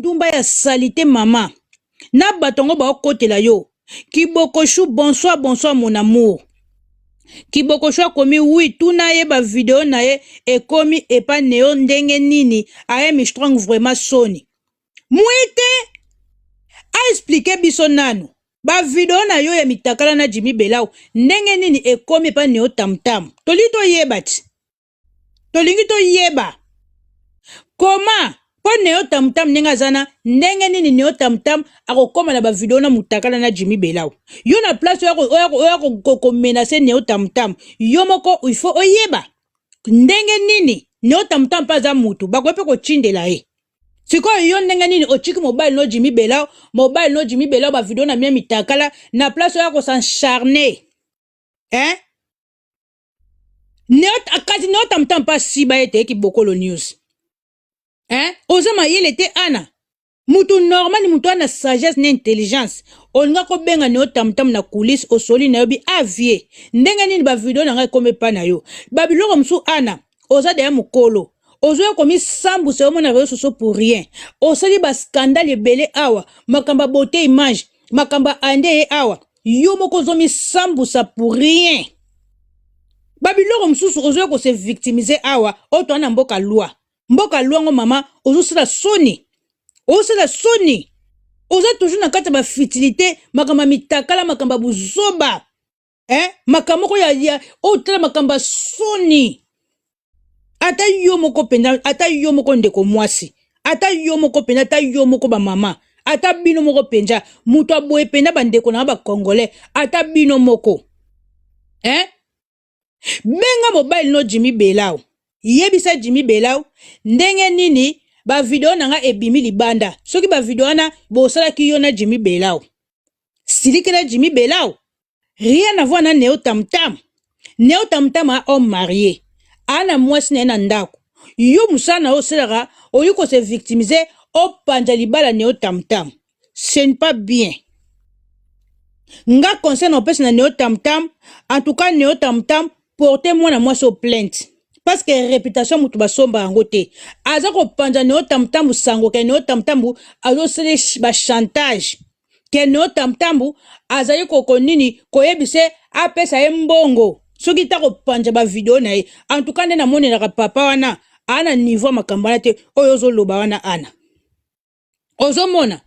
Ndumba ya salite mama. Na bato yango baokotela yo. Kibokoshu bonsoir bonsoir mon amour. Kibokoshu akomi oui tuna ye ba video na ye ekomi epa neo ndenge nini ayemi strong vraiment soni. Mwete a expliquer biso nanu ba video na yo ya mitakala na Jimmy Belau ndenge nini ekomi epa neo tamtam. Tolingi toyeba ti. Tolingi toyeba koma mpo neo tamtam ndenge aza na ndenge nini neo tamtam akokoma na bavideo na mutakala na Jimmy Belau. Yo na place oya komenase neo tamtam yo moko il faut oyeba ndenge nini neo tamtam mpe aza mutu bakoki mpe kotindela ye. Sikoyo yo ndenge nini otiki mobali no Jimmy Belau, mobali no Jimmy Belau ba video na mia mitakala na place oya ko s'encharner hein? Neo kasi neo tamtam pa siba ete kibokolo news hein? Oza mayele te ana mutu normal mutu ana sagesse na intelligence olinga kobenga neo tamtam na coulisse osoli na yo bi avie ndenge nini ba video na ngai ekomi epa na yo ba biloko mosusu ana oza deya mokolo ozoya komisambusa yo mona réseau sociaux pour rien osali ba scandale ebele awa makambo ya beauté image makambo ya ande ye awa yo moko ozomisambusa pour rien babiloko mosusu ozoya kose victimiser awa oyo toa na mboka loi mboka loi ngo mama ozosala soni ozosala soni oza toujours na kati ya bafutilité makambo ya mitakala makambo ya buzoba eh? Makambo moko ya, ya oyo tala makambo ya soni ata yo moko mpenza ata yo moko ndeko mwasi ata yo moko mpenza ata yo moko bamama ata bino moko mpenza moto aboye mpenza bandeko na bacongolais ata bino moko eh? Benga mobali no Jimmy Belau yebisa Jimmy Belau ndenge nini bavideo na nga ebimi libanda soki bavideo wana bosalaki yo na Jimmy Belau silikela Jimmy Belau rien à voir na Neo Tamtam. Neo Tamtam a homme marié. Ana mwasi na ye na ndako. Yo musala na yo osalaka oyi ko se victimiser opanza libala Neo Tamtam. Ce n'est pas bien. Nga conseil na opesa na Neo Tamtam, en tout cas Neo Tamtam porter mwana mwasi au plainte. Parce que réputation mutu basomba yango te. Aza kopanza Neo Tamtam sango ke Neo Tamtam azosala ba chantage. Ke Neo Tamtambu azali koko nini koyebise apesa ye mbongo soki ta kopanza ba video na ye. En tout cas nde namonelaka papa wana ana niveau makambo wana te oyo ozoloba wana ana. Ozomona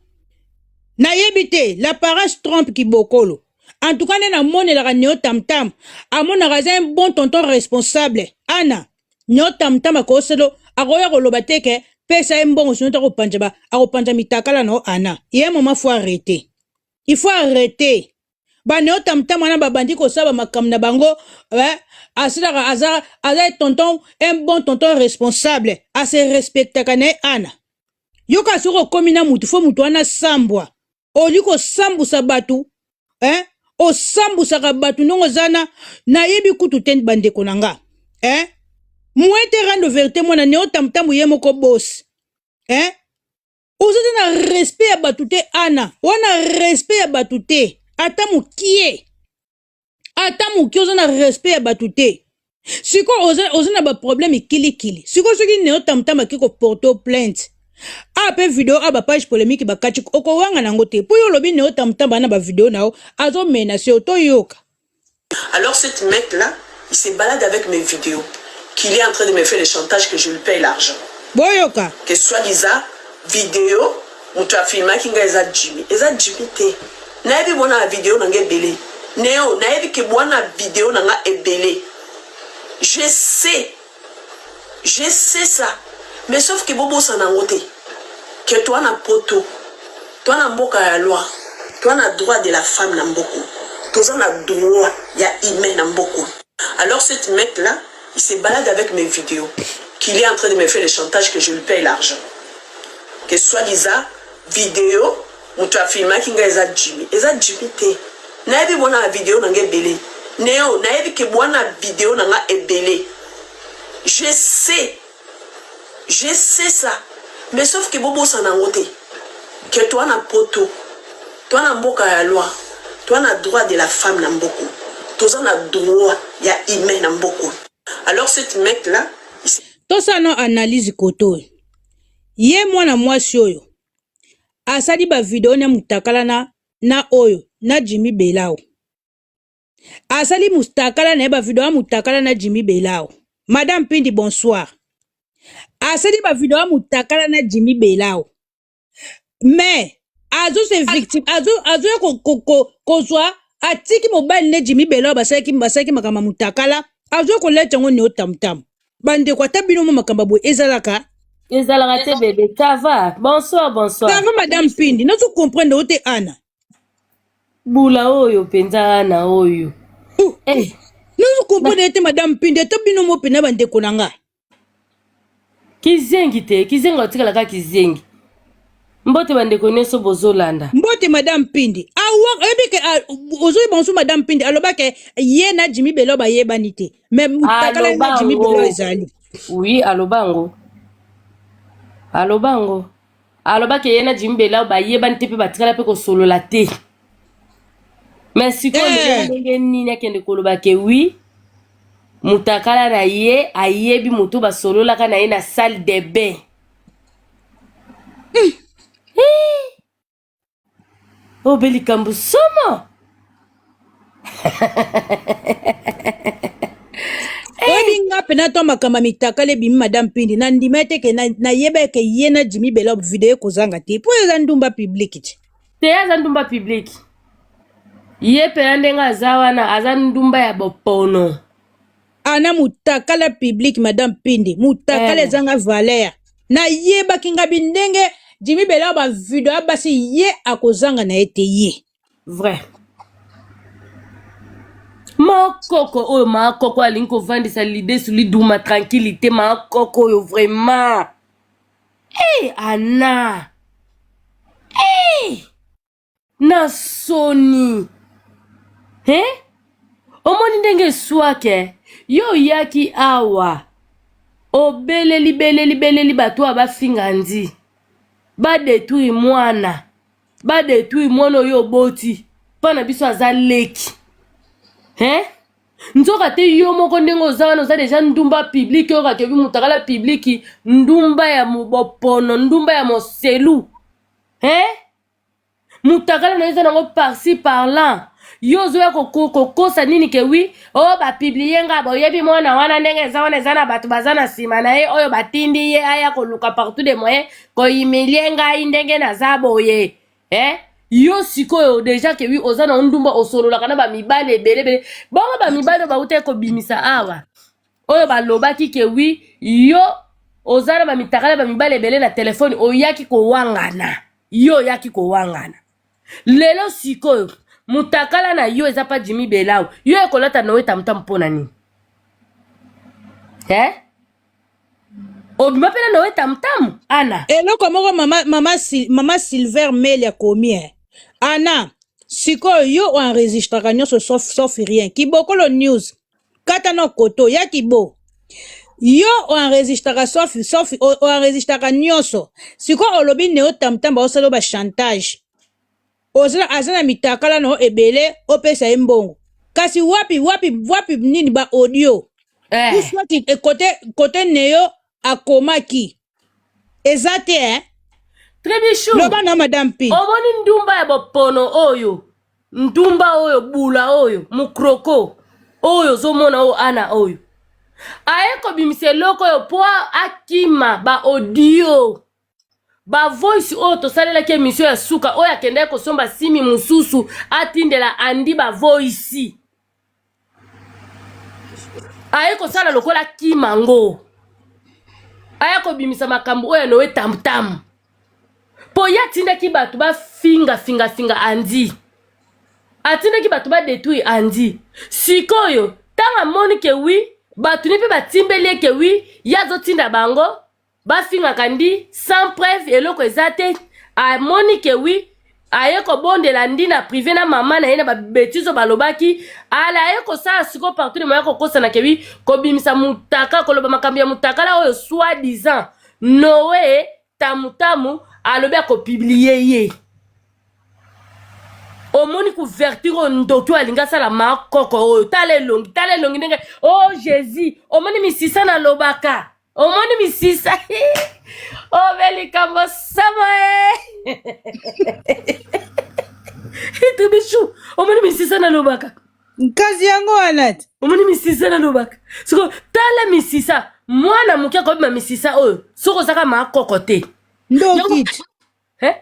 nayebi te l'apparence trompe kibokolo. En tout cas nde namonelaka Neo Tamtam amonaka aza un bon tonton responsable. Ana Neo Tamtam akoselo akoya koloba te ke pesa ye mbongo sinon akopanza ba akopanza mitakala na ana. Il y a un moment faut arrêter. Il faut arrêter. Ba Neo Tamtam wana babandi kosala ba makambo na bango eh, asalaka aza aza tonton un bon tonton responsable ase respectaka na ye ana. Yoka soki okomi na mutu fo mutu wana sambwa. Oli kosambusa bato eh? Osambusaka bato ndongo oza na nayebi kutu te bandeko na nga eh? Moyen te rendre vérité mwana neo tamtambu ye moko boss eh? Oza te na respect ya bato te ana wana respect ya bato te ata mokie ata mokie oza na respect ya bato te sikoyo oza, oza na baproblème kilikili sikoyo soki neo tamtam ake koporte plainte a pe video a bapage polémique bakati okowanga nango te mpo yo olobi neo tamtam bana bavideo na yo azomenase yo toyoka. Alors cette mec là il se balade avec mes vidéos qu'il est en train de me faire le chantage que je lui paye l'argent. Boyoka. Que soi-disant vidéo moto afilmaki ngai eza Jimmy eza Jimmy te nayebi bwana na video na ngai ebele neo nayebi ke bwana video na ngai ebele je sais je sais ça mais sauf que bobosana yango te ke toa na poto toa na mboka ya loi toa na droit de la femme na mboko toza na droit ya humain na mboko. Alors cette mec là il se balade avec mes vidéos qu'il est en train de me faire le chantage que je lui paye l'argent que soi-disant vidéo moto afilmaki ngai eza Jimmy eza Jimmy te nayebi bwana na video na ngai ebele neo nayebi ke bwana video na ngai ebele je sais je sais ça mais sauf que bobosana yango te ke toa na poto toa na mboka ya loi toa na droit de la femme na mboko toza na droit ya humain na mboko. Alors cette mec là tosala no analyse koto oyo ye mwana mwasi oyo. Asali ba video na mutakala na na oyo na Jimmy Belao. Asali mutakala na ye ba video ya mutakala na Jimmy Belao. Madame Pindi bonsoir. Asali ba video ya mutakala na Jimmy Belao. Mais azo se victime azo azo ko ko ko kozwa atiki mobali ne Jimmy Belao basalaki basalaki makambo ya mutakala azo koleta yango neo tamtam. Bandeko ata bino mo makambo ya boye ezalaka Ezalaka te bebe. Ça va. Bonsoir, bonsoir. Ça va madame Pindi, nazo comprendre yo te Anna. Bula oyo penza Anna oyo. Oh. Eh. Nazo comprendre te madame Pindi, ata bino mo pena bandeko na nga. Kizengi te, kizengi otikala kaka kizengi. Mbote bandeko nyonso bozolanda. Mbote madame Pindi. Awa oyebi ke ozoyeba mosusu madame Pindi aloba ke ye na Jimmy Belo bayebani te. Mais mutakala na Jimmy Belo ezali. Oui, aloba yango. Aloba yango. Aloba ke ye na Jimmy Belo bayebani te pe batikala pe kosolola te. Mais sikoyo eh. ndenge nini akende koloba ke oui mutakala na ye ayebi moto basololaka na ye na salle de bain. Mm. Eh. Obe likambo somo. Oyebi nga pena to makambo ya mitakala ebimi madame Pindi na ndima ete ke nayeba eke ye na Jimmy Bella video ekozanga te po eza ndumba public te. Te aza ndumba public. Ye pena ndenge aza wana aza ndumba ya bopono. Ana mutakala public madame Pindi mutakala eh. ezanga valeur nayebaki nga bi ndenge Jimmy Bella ba video ya basi ye akozanga na ye te ye vrai makoko oyo makoko alingi kovandisa lidesu liduma tranquillité makoko oyo vraiment hey, eh, ana hey! Eh! Na soni he omoni ndenge eswake yo oyaki awa obeleli beleli beleli bato oyo bafinga ndi badetruire mwana badetruire mwana oyo oboti mpo na biso aza leki he nzoka te yo moko ndenge oza wana oza deja ndumba publike oyo kakebi mutakala publiki ndumba ya bopono ndumba ya moselu he mutakala na yo eza nango par-ci par-là yo ozoya kokosa nini ke wi o oh, bapiblie nga boyebi mwana wana ndenge eza wana eza na bato baza na nsima na ye oyo batindi ye aya koluka partout de moyen kohumilie ngai ndenge naza boye eh? yo sikoyo deja ke wi oza na ndumba osololaka na bamibali ebele ebele bongo bamibali oyo bautaki kobimisa awa oyo balobaki ke wi yo oza na bamitakala bamibali ebele na telefone oyaki kowangana yo oyaki kowangana lelo sikoyo mutakala na yo eza pa Jimmy Belau yo ekolata Noe Tamtam mpo na nini eh? obima mpe na Noe Tamtam ana eloko moko mama, mama, mama Silver Meli akomi eh. Ana sikoyo yo oenregistraka nyonso sauf, sauf rien kibokolo news kata no koto ya kibo yo oenregistraka sauf sauf oenregistraka nyonso sikoyo olobi neo tamtam baosala yo ba chantage oza aza na mitakala no ebele opesa ye mbongo kasi wapi wapi wapi nini ba audio eh. ou soit eh, kote kote neo akomaki eza te eh? Tribichou loba na madame pi omoni ndumba ya bopono oyo Ndumba oyo bula oyo mukroko oyo ozomona oyo ana oyo aye kobimisa eloko oyo po akima ba audio ba voice oyo tosalelaki emission ya suka oyo akendaki kosomba simi mosusu atindela andi ba voice aye kosala lokola kima ngo aya kobimisa makambo oyo ya noe tamtam mpo ye atindaki bato bafinga finga finga andi atindaki bato badetruire andi sikoyo ntango amoni ke wi bato ne mpe batimbeli ye ke wi ye azotinda bango Bafingaka ndi sans preuve eloko eza te amoni ke oui aye kobondela ndi na prive na mama na ye na babetise oyo balobaki ala aye kosala sikoyo partout de moya kokosana ke oui kobimisa mutaka koloba makambo ya mutakala oyo soit disant noe tamutamu alobi akopiblie ye omoni couverture oyo ndoki oyo alingi asala makoko oyo tala elongi tala elongi ndenge o oh, jésus omoni misisa nalobaka. Omoni misisa. Obe likambo sama e. Tribichou, omoni misisa nalobaka. Kasi yango wana te. Omoni misisa nalobaka. Siko tala misisa, mwana moke akobima misisa oyo soki ozaka makoko te. Ndoki. Eh?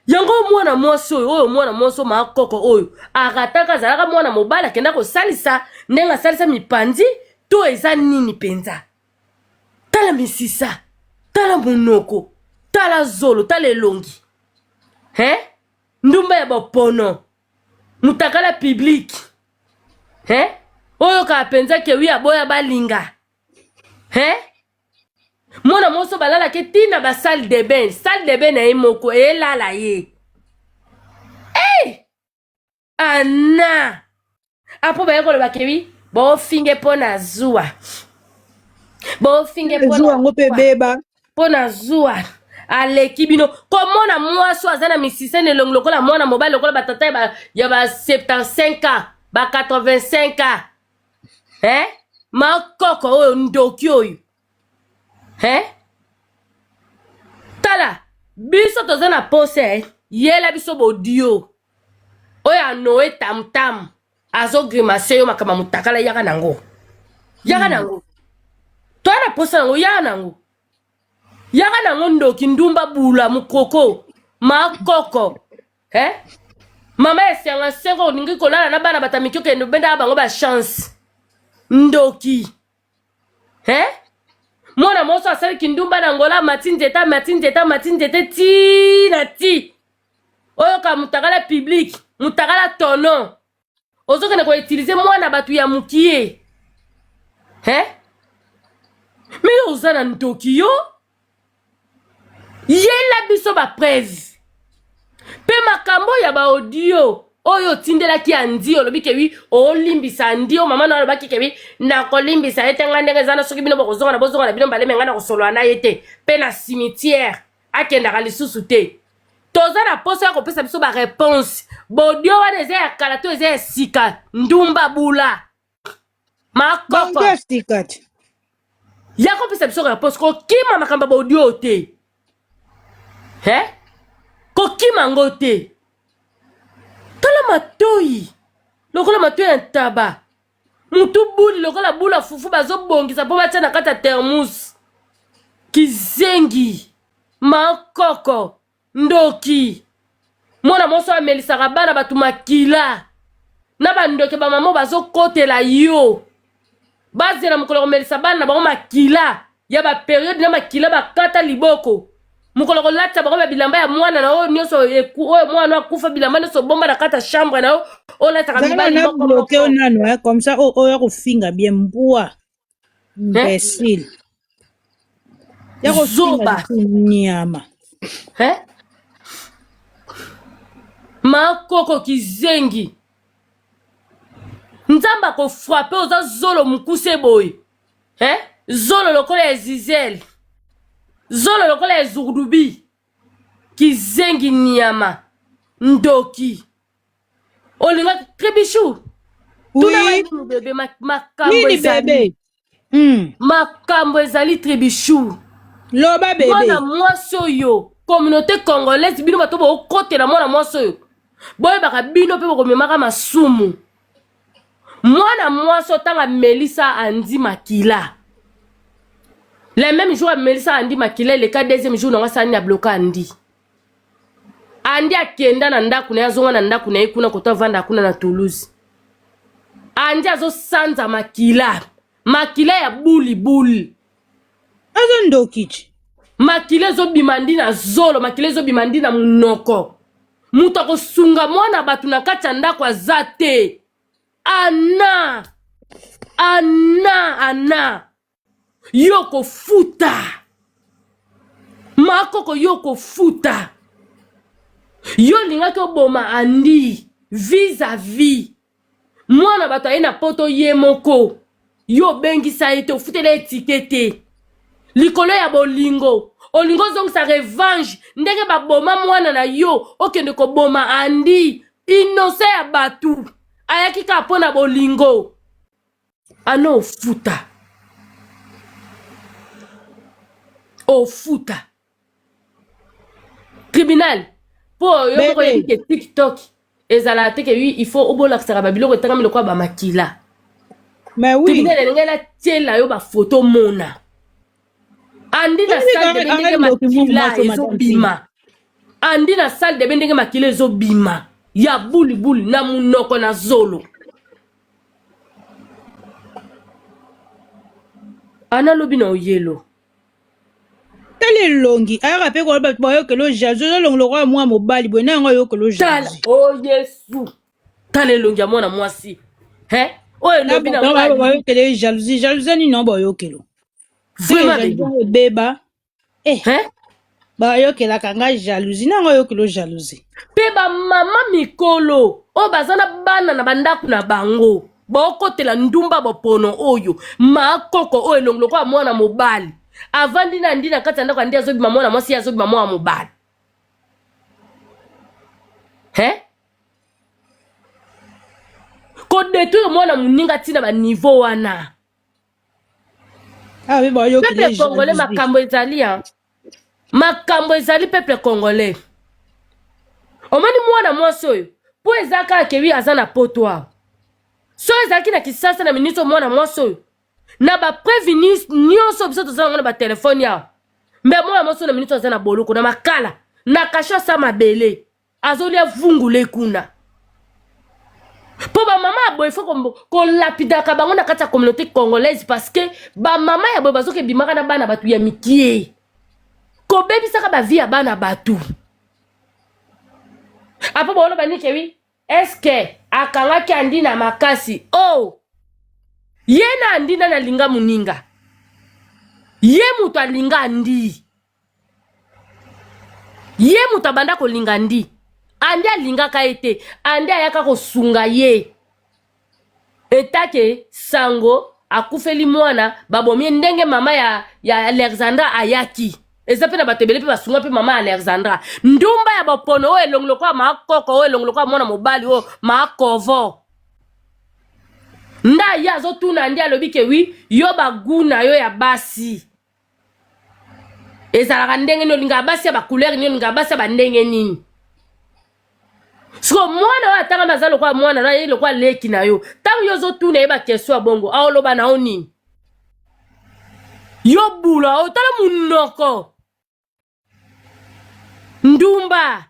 Yango mwana mwasi oyo oyo mwana mwasi oyo makoko oyo arataka azalaka mwana mobali akenda kosalisa ndenge asalisa mipanzi to eza nini mpenza? Tala misisa, tala monoko, tala zolo, tala elongi. Hein? Ndumba ya bopono. Mutakala public. Hein? Oyo kaka mpenza ke wi aboya balinga. Hein? Mwana mwasi oyo balalaki ti na ba salle de bain, salle de bain na ye moko elala ye. Hey! Anna! Apo baye koloba ke wi bofinge mpo na zuwa. Bofinge mpo Zuwa yango mpe beba. Mpo na zuwa aleki bino komona mwasi oyo aza na misisa na elongi lokola mwana mobali lokola batata ya ba, ya ba 75 ans ba 85 ans eh? Makoko oyo ndoki oyo eh? Tala biso toza na posa eh? Yela biso bodio oyo anoe tamtam azo grimace yo makambo ya mutakala yaka nango yaka nango toya na posa nango yaka nango yaka nango ndoki ndumba bula mukoko makoko eh? Mama ya sianga sengo olingi kolala na bana bata miki okende obendaka bango ba chance ndoki eh? Mwana moso asali kindumba na Angola amati nzete amati nzete amati nzete ti na ti oyoka mutakala public mutakala tono ozokende koutilize mwana bato ya mukie eh? Me yo oza na ndoki yo yela biso ba preuve mpe makambo ya ba audio oyo otindelaki Andi olobi ke wi olimbisa Andi oyo mama na alobaki ke wi nakolimbisa ye te ngai ndenge eza na soki bino bokozonga na bozonga na bino mbaleme ngai nakosolola na ye te mpe na cimetière akendaka lisusu te toza na posa ya kopesa biso ba réponse bodio wana eza ya kala to eza ya sika ndumba bula makoko Bango ya sika te. Ya kopesa biso réponse kokima makambo ya bodio te he kokima yango te tala matoi lokola matoi ya ntaba mutu buli lokola bula fufu bazobongisa mpo batia na kati ya thermos kizengi makoko ndoki mwana mwasi oyo amelisaka bana bato makila na bandoki bamama bazokotela yo bazela mokolo komelisa bana na bango makila ya baperiode na makila bakata liboko mokolo kolatisa bango ba bilamba ya mwana na oyo nyonso oyo mwana akufa bilamba nyonso obomba na kati ya chambre na yo olataka Zala mibali na moko bloke moko nano eh, comme ça oyo akofinga bien mbwa Eh? imbécile ya kofinga zoba lisusu nyama Eh? Makoko kizengi nzambe akofrape oza zolo mokuse boye eh? Zolo lokola ya zizel zolo lokola ya zurdubi kizengi nyama ndoki olingaki tribichou tuna Oui. nini bebe makambo Nini ezali bebe Makambo ezali tribichou Loba bebe. Mwana mwasi oyo communauté congolaise bino bato bokotela mwana mwasi oyo boyebaka bino mpe bokomemaka masumu mwana mwasi oyo ntango amelisa andi makila le même jour amelisa andi makila eleka deuxième jour nango asali na bloka andi andi akenda na ndako na ye azonga na ndako na ye kuna koto avanda kuna na Toulouse andi azosanza makila makila ya buli buli Aza ndoki ti. Makila ezobima ndi na zolo makila ezobima ndi na monoko moto akosunga mwana bato na kati ya ndako aza te ana ana ana yo kofuta makoko yo kofuta yo olingaki oboma andi vis-à-vis mwana bato aye na poto ye moko yo obengisa ye te ofutela ye tike te likolo ya bolingo olingi ozongisa revanche ndenge baboma mwana na yo okende koboma andi innocent ya bato ayaki kaka mpo na bolingo ano ofuta. Ofuta. Tribunal. Po yo moko oyebi ke TikTok ezalaka te ke oui il faut obolakisaka ba biloko etangami lokola ba makila. Mais oui. Tribunal elingi natiela yo ba photo mona. Andi na salle de bain ndenge makila ezobima. Andi na salle de bain ndenge makila ezobima ya buli buli na munoko na zolo. Ana lobi na oyelo. Tala elongi ayaka pe koloba bato bayokelo jalousie oza elongi lokola mwa mobali boye na yango ayokelo jalousie. Tala oh Yesu. Tala elongi ya mwana mwasi. He? Oyo elobi na ngai. Bayokele ye jalousie jalousie nini yango bayokelo. Vraiment ebeba. Eh. He? Bayokelaka ngai jalousie na yango ayokelo jalousie. Pe ba mama mikolo oyo baza na bana na bandako na bango bokotela ndumba bopono oyo makoko oyo elongi lokola mwana mobali avandi na ndi na kati ya ndako ya ndi azobima mwana mwasi ye azobima mwana mobali he kodetruire mwana moninga ntina baniveau wana Ah, peuple congolais makambo ezali ya makambo ezali peuple congolais omoni mwana mwasi oyo mpo eza kaka kewi aza na poto awa so ezalaki na kisasa na miniti oyo mwana mwasi oyo na bapreuve nyonso biso toza nango na batelefone awa mbe mwana mwasi oyo na miniti oyo aza na boloko na makala na kasho asa mabele azolia vungule kuna mpo bamama ya boye fo kolapidaka bango na kati ya communauté congolaise parce que bamama ya boye bazoki ebimaka na bana bato ya mikie kobebisaka bavie ya bana bato apo baoloba nike wi eske akangaki andi na makasi o oh! ye na andi nani alinga moninga ye moto alinga andi ye moto abanda kolinga andi andi alingaka ye te andi ayaka kosunga ye etake sango akufeli mwana babomi ye ndenge mama ya, ya alexandra ayaki eza mpe na bato ebele mpe basunga mpe mama ya alexandra ndumba ya bopono oyo elongi lokola makoko oyo elongi lokola mwana mobali oyo makovo nda ye azotuna nde alobi ke wi yo bagu na yo ya basi ezalaka ndenge nini olingaka basi ya bacouleur nini olingaka basi ya bandenge nini siko mwana oyo atangami aza lokola mwana na ye lokola leki na yo ntango yo ozotuna ye bakestion ya bongo aoloba na yo nini yo bula otala monoko ndumba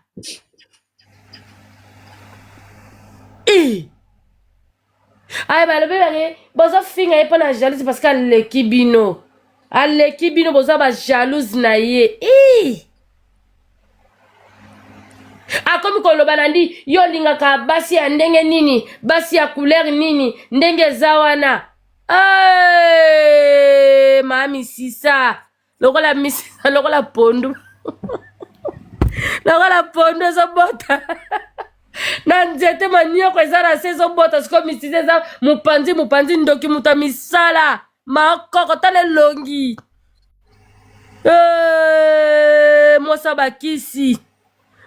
e aye balobi bange bozofinga ye mpo na jalouse parce que aleki bino aleki bino boza ba jalouse na ye e akomi koloba na ndi yo olingaka basi ya ndenge nini basi ya couleur nini ndenge eza wana hey, mami sisa lokola misisa lokola pondu lokola pondu ezobota na nzete manioko eza na se ezobota sikoyo misisa eza mopanzi mopanzi ndoki moto ya misala makoko tala elongi eh, mwasi ya bakisi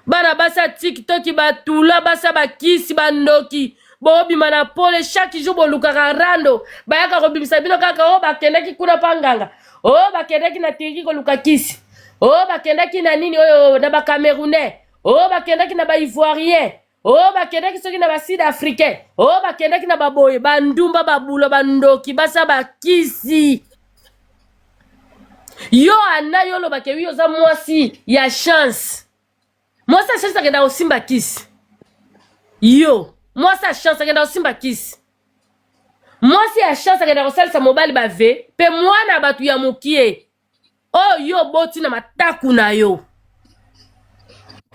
bana basi ya tiktok batula basi ya bakisi bandoki bobima na pole chaque jour bolukaka rando bayaka kobimisa bino kaka o oh, bakendaki kuna mpa nganga o oh, bakendaki na turki koluka kisi o oh, bakendaki na nini oyo na bacamerounais o bakendaki na baivoirien o bakendaki soki na basud africain o bakendaki na baboye bandumba babulo bandoki basa bakisi yo ana yo olobaka wi oza mwasi ya chance mwasi ya chance akenda kosimba kisi yo mwasi ya chance akenda kosimba kisi mwasi ya chance akenda kosalisa mobali bave mpe mwana ya bato ya mokie oyo yo oboti na mataku na yo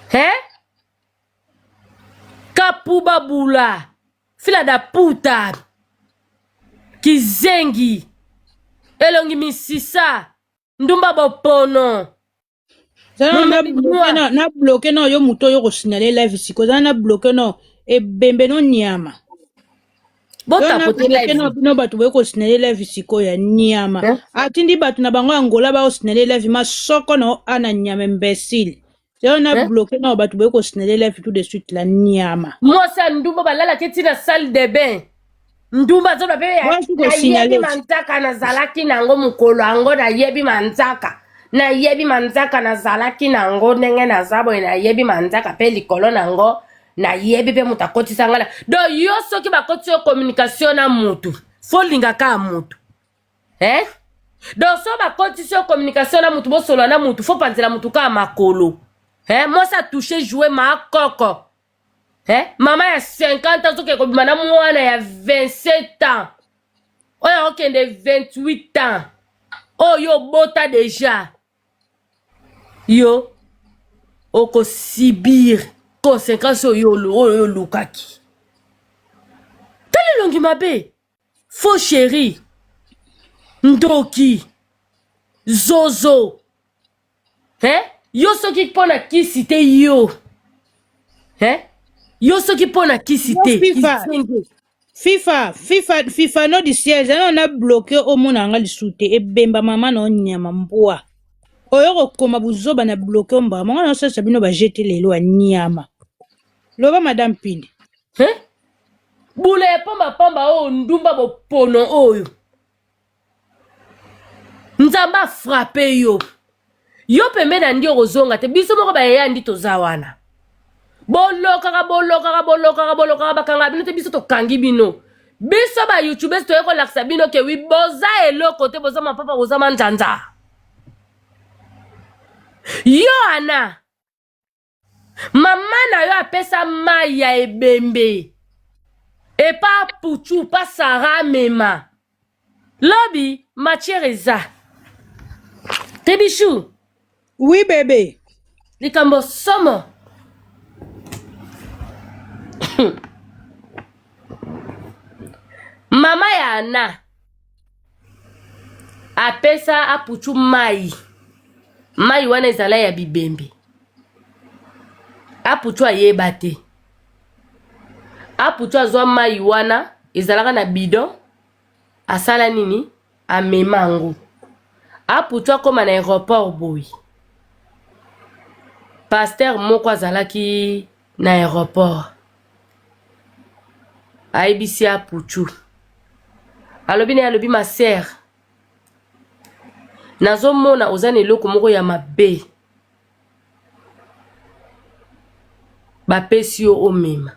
he kapuba bula fila da puta kizengi elongi misisa ndumba bopono zala na bloke na yo moto oyo kosignale live siko zala na bloke no ebembe no niama botapote live bino bato boye kosignale live sikoyo ya niama eh? atindi bato na bango ya angola baosignale live masoko na ana nyama imbecile Yo na eh? bloqué na bato boye kosinele live tout de suite la niama. Mwasi ya ndumba balalaki ti na salle de bain. Ndumba azoba pe nayebi manzaka nazalaki nango mokolo yango nayebi manzaka. Nayebi manzaka nazalaki nango ndenge naza boye, nayebi manzaka mpe likolo nango nayebi mpe moto akotisa ngai na donc yo soki bakotisi yo communication na motu fo linga kaka motu eh? Donc so bakotisi yo communication na motu, bosolola na motu, fo panzela motu kaka makolo eh? Mwasi atouche joue maakoko eh? Mama ya 50 ans azokende kobima na mwana ya 27 ans oyo akokende 28 ans oyo obota deja, yo okosibir conséquence oyo oyo olukaki. Tala elongi mabe, faux chéri, ndoki, zozo eh? Yo soki mpo na kisi te yo eh? Yo soki mpo na kisi te. FIFA FIFA FIFA FIFA no du ciel zana na bloqué omona nga lisusu te ebemba mama na onyama mbwa oyo kokoma buzoba na bloqué mbwa mama na osalisa bino ba jete lelo ya nyama loba madame Pindi. Eh? Bula ya pamba pamba oyo ndumba bopono oyo Nzambe afrape yo yo pembe na ndi okozonga te. Biso moko bayeya ndi toza wana, bolokaka bolokaka bolokaka bolokaka, bakanga bino te, biso tokangi bino. Biso ba youtubers toye kolakisa bino ke wi boza eloko te, boza mapapa, boza manzanza. Yo ana mama na yo apesa mai ya ebembe epa puchu pa Sara amema lobi matière eza te bichou. Oui bébé. Likambo somo. Mama ya Ana apesa apuchu mai, mai wana ezala ya bibembe. Apuchu ayeba te. Apuchu azwa mai wana ezalaka na bidon, asala nini? Amema yango. Apuchu akoma na aéroport boye, pasteur moko azalaki na aéroport ayebisi apuchu, alobi na ye, alobi: "Ma sœur, nazomona oza na eloko moko ya mabe bapesi yo omema.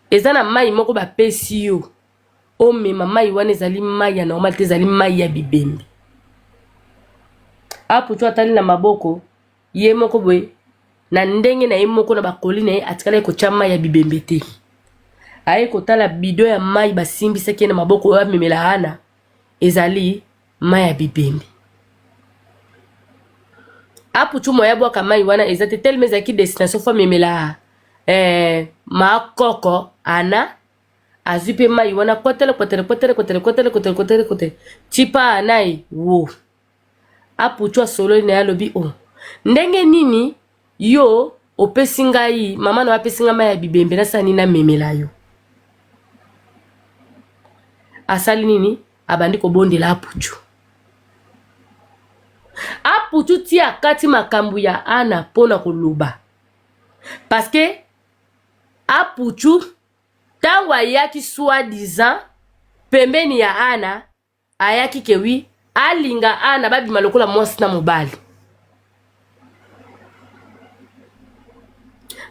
Eza na mai moko bapesi yo omema. Mai wana ezali mai ya normal te, ezali mai ya bibembe." Aputu atali na maboko ye moko boye, na ndenge na ye moko na bakoli na ye, atikalaki kotya mai ya bibembe te. Aye kotala bidon ya mai basimbisaki ye na maboko oyo amemela Ana, ezali mai ya bibembe. Aputu moya abwaka mai wana eza te, telema ezalaki destination fo amemela maakoko. Ana azwi mpe mai wana, kotele kotele kotele kotele kotele kotele kotele kotele tipa ana ye wo. Aputu asololi na ye, alobi: "O oh, ndenge nini yo opesi ngai, mama na yo apesi ngai mai ya bibembe, nasala nini? Namemela yo?" Asali nini? Abandi kobondela aputu. Aputu ti akati makambo ya Ana mpona koloba, parce que aputu ntango ayaki soi-disant pembeni ya Ana, ayaki ke wi alinga Ana, babima lokola mwasi na mobali.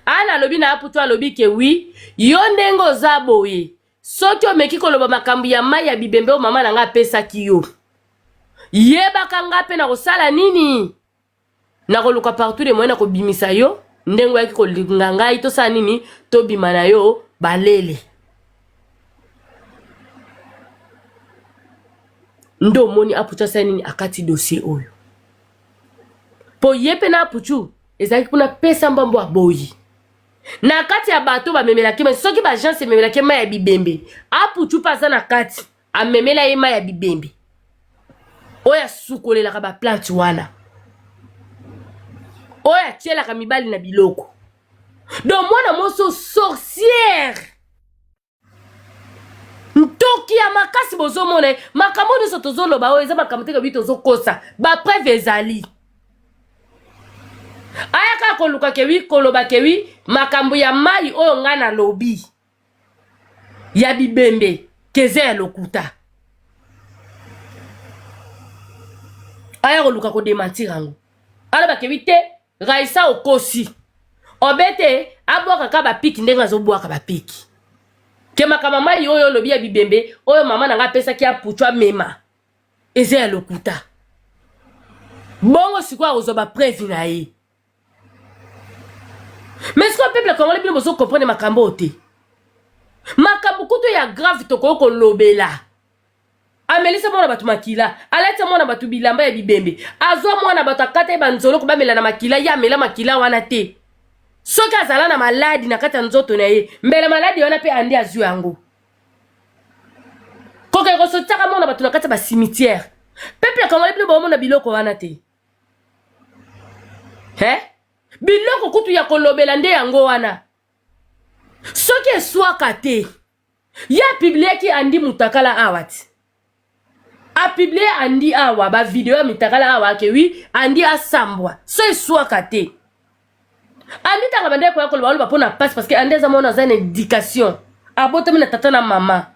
Ana alobi na aputu, alobi ke wi yo ndenge oza boye, soki omeki koloba makambo ya mai ya bibembe oyo mama na ngai apesaki yo, yebaka nga mpe na kosala nini, nakoluka partout de moyen na kobimisa yo ndenge oyaki kolinga ngai, tosala nini, tobima na yo balele." Nde omoni aputu asala nini? Akati dossier oyo mpo ye mpe na aputu ezalaki mpona pesa mbambo aboyi na kati ya bato bamemelaki mai. Soki baagence ememelaki mai ya bibembe, aputu mpe aza na kati, amemela ye mai ya bibembe oyo asukolelaka baplante wana, oyo atielaka mibali na biloko. Donc mwana mwasi sorcière, ntoki ya makasi. Bozomona ye, makambo nyonso tozoloba oyo eza makambo te kabi tozokosa, bapreuve ezali. Ayaka koluka kewi koloba kewi makambo ya mai oyo ngai nalobi ya bibembe keza ya lokuta. Aya koluka ko dementir yango. Aloba ke oui te, Raissa okosi. Obete abwaka ka ba piki ndenge azobwaka ba piki. Ke makambo mai oyo olobi ya bibembe oyo mama na nga apesaki ya puchu amema eza ya lokuta. Bongo sikoyo akozwa ba preuve na ye. Mais sikoyo peuple congolais bino bozo comprendre makambo oyo te. Makambo kutu ya grave tokoki kolobela. Amelisa mwana bato makila, alatisa mwana bato bilamba ya bibembe, azwa mwana bato akata ye banzoloko bamela na makila, ye amela makila wana te. Soki azala na maladi na kati ya nzoto na ye, mbele maladi wana mpe andi azwi yango. Kokende kosotisaka mwana bato na kati ya ba cimetière. Peuple congolais bino bomona biloko wana te. He? Biloko kutu ya kolobela nde yango wana. Soki eswaka te, Ye a publiaki Andy Mutakala awa ti. A publier Andy awa ba video ya mitakala awa ke oui Andy asambwa. So eswaka te. Andy tanga bande koya koloba oloba pona passe parce que Andy aza mwana aza na education. Abotami na tata na mama.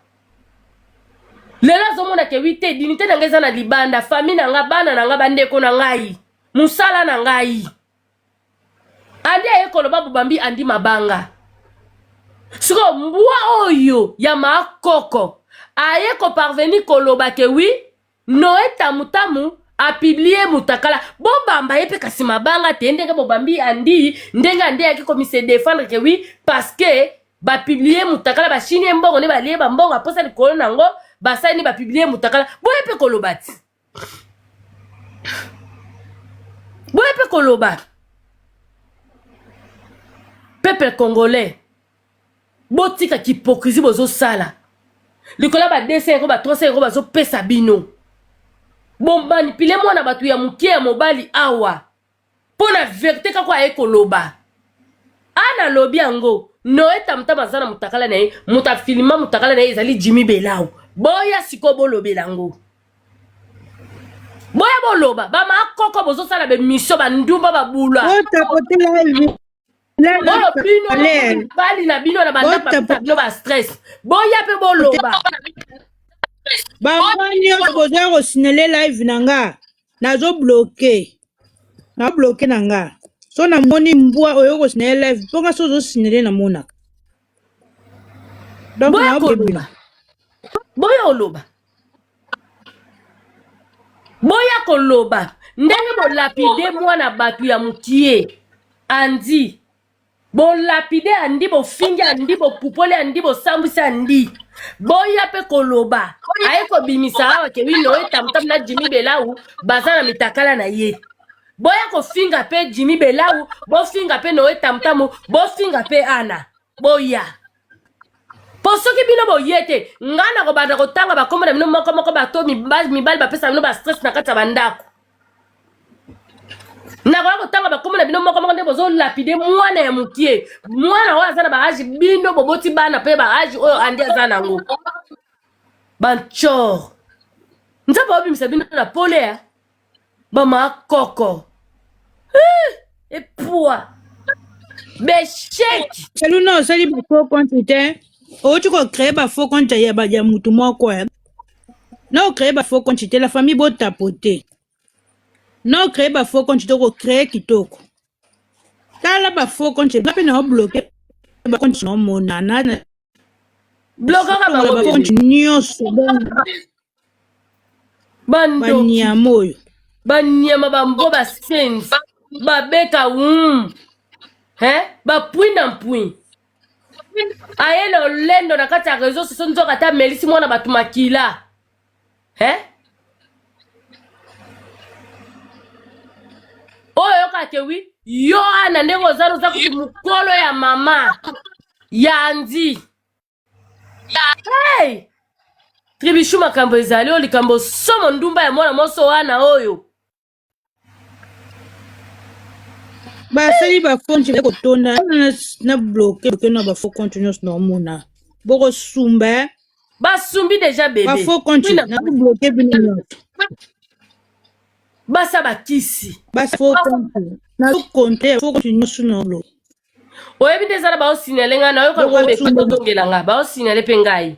Lelo azomona ke oui te dignité na ngai eza na libanda, famille na ngai, bana na ngai, bandeko na ngai, mosala na ngai. Andi aye koloba bobambi Andi mabanga. Sikoyo mbwa oyo ya maakoko aye ko parvenir koloba ke oui Noe Tamutamu a publier mutakala bobamba ye pe kasi mabanga te ndenge bobambi Andi ndenge Andi ayaki ko se défendre ke oui parce que ba publier mutakala bashini ye mbongo nde balie ba mbongo aposa likolo nango basali nde ba publier mutakala boye pe koloba ti boye mpe koloba peuple congolais botika kihypocrisie bozosala likolo ya ba 200 euro ba 300 euro bazopesa bino bomanipule mwana bato ya moke ya mobali awa mpo na verite kaka aye koloba ana alobi yango noe tamtam aza na motakala na ye moto afilima motakala na ye ezali jimmy belau boya sikoyo bolobela yango boya boloba bamakoko bozosala bemission bandumba babula oyo bino mibali na bino na bandako bapesa bino ba stress boya mpe boloba bango nyonso boza kosinele live na nga nazo bloke na bloke na nga so namoni mbwa oyo kosinele live mpo nga so ozosinele namonaka donc boya koloba boya oloba boya koloba ndenge bolapide mwana bato ya mokie andi bolapide andi bofingi andi bopupoli andi bosambwisi andi boya mpe koloba aye kobimisa awa ke wi noe tamtam na jimi belau baza na mitakala na ye boya kofinga mpe jimi belau bofinga mpe noe tamtamu bofinga mpe ana boya po soki bino boye te ngai nakobanda kotanga bakombo na bino moko moko bato mibali bapesa bino ba stress na kati ya bandako nakoya kotanga bakombo na bino moko moko nde bozolapide mwana ya mokie mwana oyo aza na baage bino boboti bana mpe baage oyo andi aza nango bancor nzambe aobimisa bino na pole ya bamakoko eh, epua besheki Seluna osali ba faux compte te outi ko créer ba faux compte ya ba ya mutu moko ya na o créer ba faux compte te la famille botapote na o créer ba faux compte te ko créer kitoko tala ba faux compte nga mpe na obloke ba compte na omona na blokaka bango ba compte nyonso banyama oyo banyama bambo basenzi babeka um he bapui na mpui aye lolendo na kati ya réseau soso nzoka ata amelisi mwana bato makila he oyo oyokaka ke wi yo ana ndenge oza oza kutu mokolo ya mama ya andi Hey! Tribichou makambo ezali oyo likambo somo ndumba ya mwana mwasi wana oyo. Basali ba compte ya kotonda na, na bloquer bloquer na ba faux compte nyonso na omona bokosumba eh. Basumbi deja bebe. Ba faux compte na bloquer bino nyonso. Basa bakisi. Ba faux compte na compte faux compte nyonso na bloquer. Oyebi nde eza na baosignale ngai nayoka lokola bekotongela ngai baosignale mpe ngai.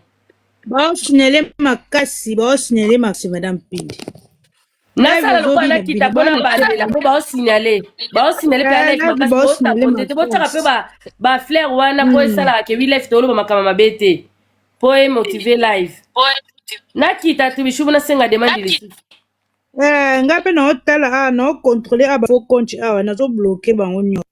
Baosignale makasi baosignale makasi madame Pindi. Nasala lokola nakita mpo nabandela mpo baosignale baosignale mpe live makasi botapote te botiaka mpe bafleur wana mpo esalaka ke wi live toloba makambo mabe te mpo emotive live. Nakita tribishubu nasenga demande lisusu. Eh, ngai mpe naotala awa naocontrole awa bafaux compte awa nazobloke bango nyonso.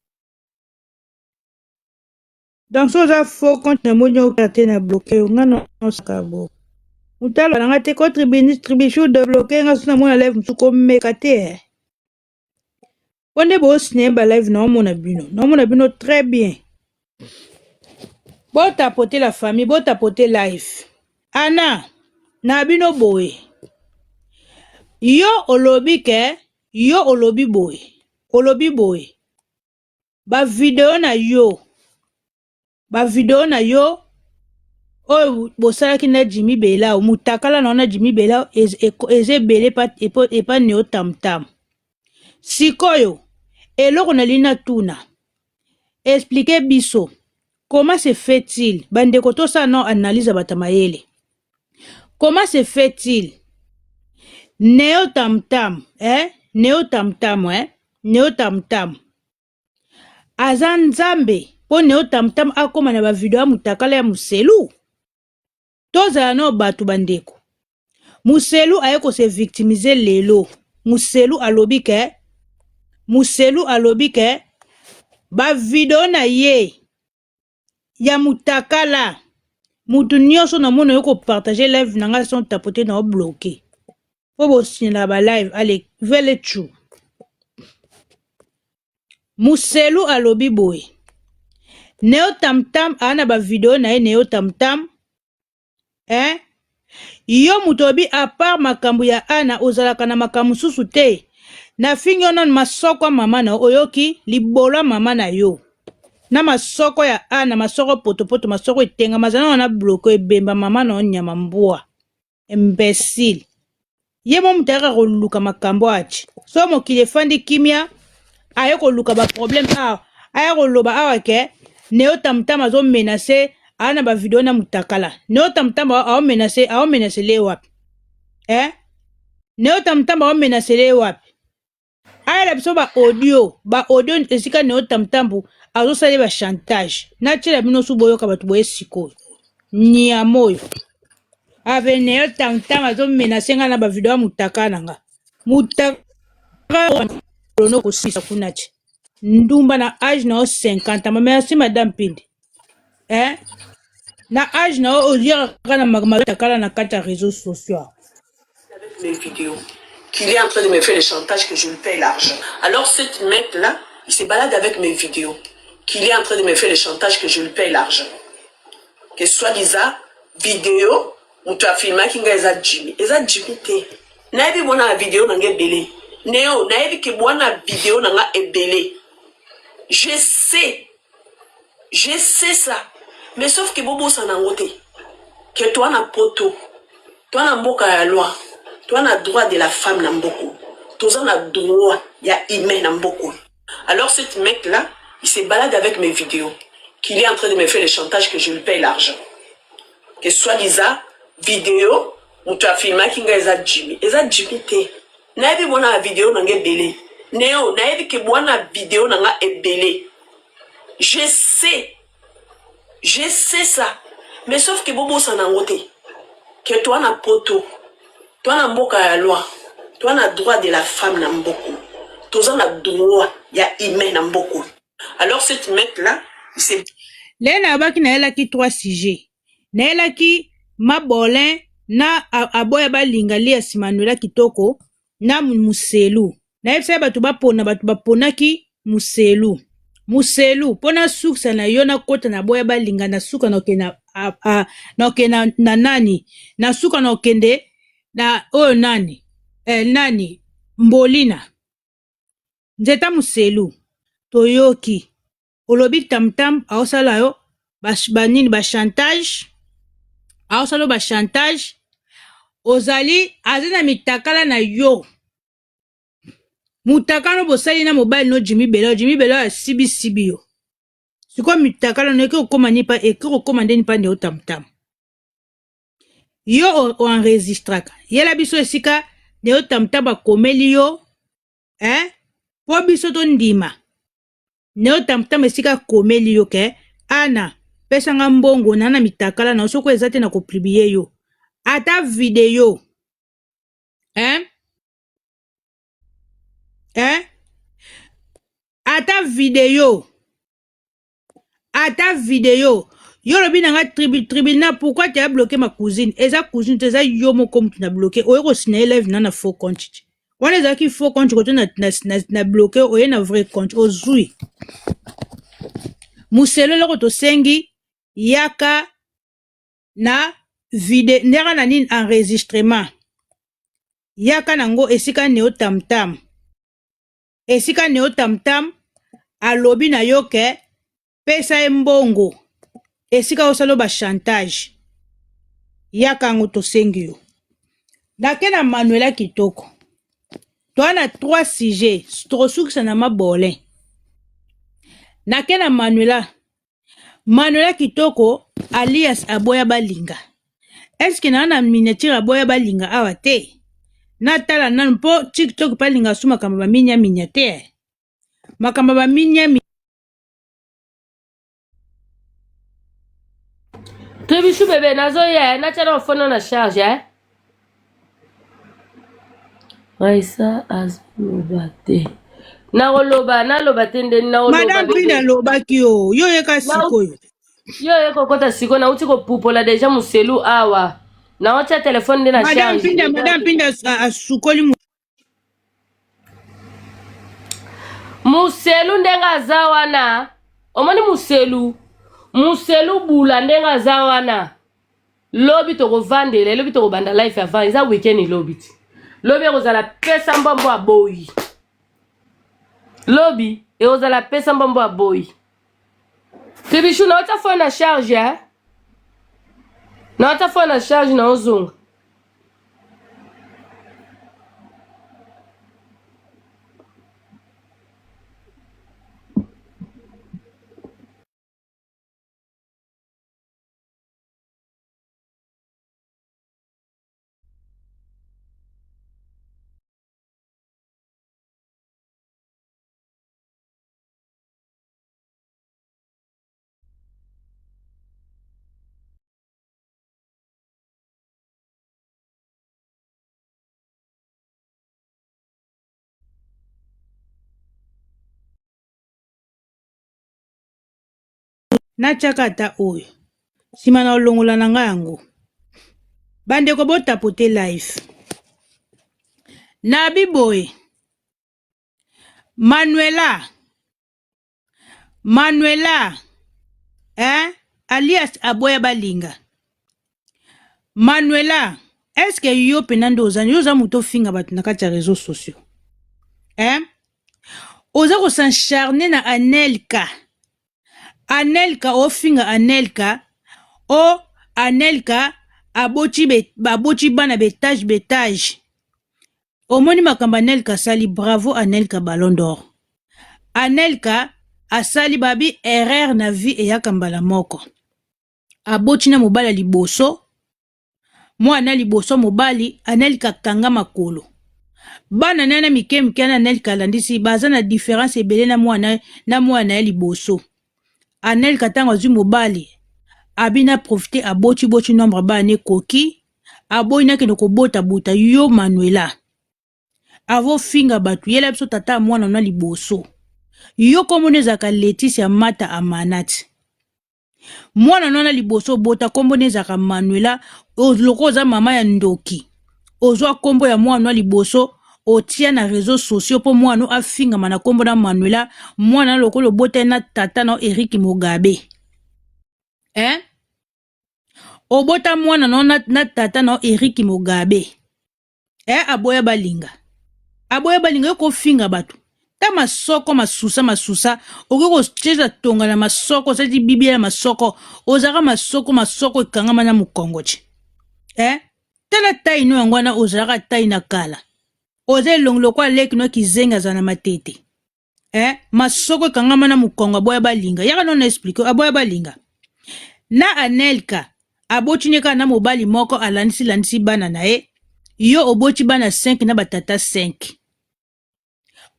Donc soki oza faux compte na moni okata te na bloke yo nga naosaka bo moto aloba na nga te ko tribichou de bloke nga soki namona live mosusu komeka te eh. Po nde bosine ba live naomona bino naomona bino très bien. Botapote la famille, botapote live. Ana na bino boye yo olobi ke yo olobi boye olobi boye ba video na yo ba video na yo oyo bosalaki na Jimmy Belao mutakala na na Jimmy Belao eza ebele epa Neo Tamtam. Sikoyo eloko nalingi natuna, explique biso comment se fait-il bandeko tosala nao analyse ya bato ya mayele. Comment se fait-il Neo Tamtam eh? Neo Tamtam eh? Neo Tamtam aza nzambe mpo Neo Tamtam akoma na bavideo ya mutakala ya muselu? Tozala nao bato bandeko. Muselu aye ko se victimiser lelo. Muselu alobi ke Muselu alobi ke ba video na ye ya mutakala mutu nyonso na mona yo ko partager live na nga sans tapoter na bloquer po bo signala ba live allez vele chou. Muselu alobi boye Neo Tamtam aa na ba video na ye Neo Tamtam eh yo moto oyebi à part makambo ya Ana ozalaka na makambo mosusu te nafingi yo nanu masoko ya mama na yo oyoki libolo ya mama na yo na masoko ya Ana masoko potopoto masoko etengama zala wana bloke ebemba mama na yo nyama mbwa imbecile ye mo moto ayaka koluka makambo aci so mokili efandi kimia aye koluka ba problème awa aya koloba awa ke Neo Tamtam azo menace aa na ba video na mutakala Neo Tamtam ao menace ao menace le wapi eh Neo Tamtam ao menace le wapi ayela biso ba audio ba audio esika Neo Tamtambu azosala ye ba chantage natiela bino su boyoka bato boye sikoyo nyama oyo ave Neo Tamtam azo menace nga na ba video ya mutakala na nga mutakala no kosisa kuna ti ndumba na age na yo 50 ans merci madame Pindi eh na age na yo oliaka na matakala na kati ya réseaux sociaux avec mes vidéos qu'il est en train de me faire le chantage que je lui paye l'argent. Alors cette mec-là, il se balade avec mes vidéos qu'il est en train de me faire le chantage que je lui paye l'argent. Que soi-disant, vidéo, moto afilmaki ngai eza Jimmy. Eza Jimmy te. Nayebi mwana na video na nga ebele. Neo, nayebi ke mwana video na nga ebele. Je sais. Je sais ça. Mais sauf que bobosana yango te. Que toi na poto, toi na mboka ya loi, toi na droit de la femme na mboko. Toza na droit ya humain na mboko. Alors cette mec là, il se balade avec mes vidéos. Qu'il est en train de me faire le chantage que je lui paye l'argent. Que soi-disant, vidéo, moto afilmaki ngai eza Jimmy. Eza Jimmy te. Nayebi mwana na video na nga ebele. Neo, nayebi ke mwana video na nga ebele. Je sais. Je sais ça. Mais sauf que bobosana yango te. Que toi na poto, toi na mboka ya loi, toi na droit de la femme na mboko. Toza na droit ya humain na mboko. Alors cette mec là, il s'est Lelo nalobaki nayelaki trois sujets. Nayelaki mabolin na aboya balinga lias Manuela kitoko na muselu. Nayebisaki bato bapona bato baponaki muselu. Muselu mpo nasukisa na yo nakota na boya balinga na suka na okende na, na okende na, na nani na suka na okende na oyo nani eh, nani mbolina nzeta muselu toyoki olobi tamtam aosala yo banini ba chantage aosala yo ba chantage ozali aza na mitakala na yo mutakala bosali na mobali no Jimmy Belo Jimmy Belo asibisibi yo sikoyo mitakala no eke kokoma nipa eke kokoma nde nipa nde otamtam yo oenregistraka yela biso esika. Neo Tamtam akomeli yo eh? Po biso tondima Neo Tamtam esika akomeli yo ke Ana pesa nga mbongo na na mitakala na yo soko eza te na kopublier yo ata video eh? Eh? Ata video ata video yo olobi na nga tribunal pourquoi tu as bloqué ma cousine eza cousine te eza yo moko mutu na bloqué oye kosina ye live na na faux compte te wana ezalaki faux compte kote na, na, na, na bloqué oye na vrai compte ozui muselo eloko tosengi yaka na vide ndeka na nini enregistrement yaka nango esika neo tamtam esika neo tamtam alobi na yo ke pesa ye mbongo esika osala ba chantage yaka yango tosengi yo nake na manuela kitoko toa na trois sujets tokosukisa na mabolin nake na manuela Manuela kitoko alias aboya balinga eske naa na miniature aboya balinga awa te natala nanu mpo tiktok mpe alinga su makambo ba minia minia te eh. makambo ba minia minia Tribichou bebe nazoya eh, natya na fono na charge eh. Raisa azoloba te. Nakoloba naloba te nde nakoloba Madame bebe. Pina alobaki yo yo yeka sikoyo Yo ye kokota sikoyo nauti kopupola deja muselu awa. Naotya telefone nde na Madame charge. Pinda Madame Pinda asukoli Muselu ndenge aza wana omoni muselu muselu bula ndenge aza wana Lobi tokovandela, lobi tokobanda life avant, eza weekend lobi ti. Lobi ekozala pesa mbombo aboyi. Lobi ekozala pesa mbombo aboyi. Tribichou na otia phone na charge eh? Na otia phone na charge na ozonga. Natiaka ata oyo sima na olongola na nga yango bandeko botapote live nabi boye manuela manuela eh? alias aboya balinga manuela eske yo mpena nde oza yo oza moto ofinga bato na kati ya réseau sociaux eh? Oza ko s'encharner na Anelka. Anelka ofinga Anelka o Anelka aboti be, aboti bana betage betage. Omoni makambo Anelka asali bravo Anelka ballon d'or. Anelka asali babi erreur na vie eyaka mbala moko. Aboti na mobali ya liboso Mwana liboso mobali Anelka kanga makolo. Bana naye na mike mike na Anelka alandisi baza na difference ebele na mwana na mwana ya liboso. Anelka tango azwi mobali abi na profiter aboti boti nombre bana ekoki aboyi nakende kobota bota yo Manuela. Avo finga batu yela biso tata ya mwana na liboso. Yo kombo ezalaka Leticia Mata Amanat. Mwana no wana liboso obota kombo ne ezalaka Manuela lokola oza mama ya ndoki ozwa kombo ya mwana no liboso otia na réseaux sociaux mpo mwana no afingama na kombo na Manuela mwana na lokola obota na tata na Eric Mugabe eh? obota mwana no na, na tata na Eric Mugabe eh aboya balinga aboya balinga yo kofinga bato ta masoko masusa masusa okoki kotieza tonga na masoko osali bibia ya masoko ozalaka masoko masoko ekangama na mokongo ti eh tala tai no yango wana ozalaka tai na kala oza elongi lokola leki no kizengi azala na matete eh masoko ekangama na mokongo aboya balinga yaka no na explike aboya balinga na anelka aboti ne kaka na mobali moko alandisi landisi bana na ye. Yo oboti bana 5 na batata 5.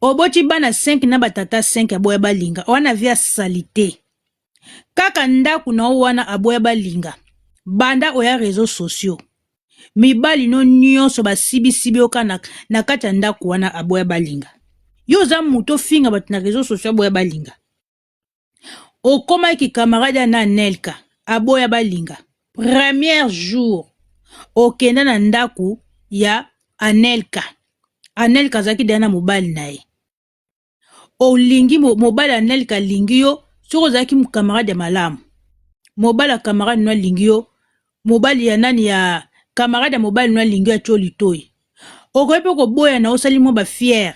Oboti bana 5 na batata 5 aboya balinga. Wana vie ya salite. Kaka ndaku na yo wana aboya balinga. Banda oya réseaux sociaux. Mibali no nyonso basibisibi yo kaka na, na kati ya ndako wana aboya balinga. Yo oza moto ofinga bato na réseaux sociaux aboya balinga. Okomaki camarade ya na Anelka aboya balinga. Premier jour okenda na ndako ya Anelka. Anelka azalaki deja na mobali na ye. Olingi mobali ya Anelka alingi yo soki ozalaki camarade ya malamu. Mobali ya camarade no alingi yo, mobali ya nani ya camarade ya mobali no alingi yo atyo litoyi. Okoki mpe koboya na osali mwa ba fier.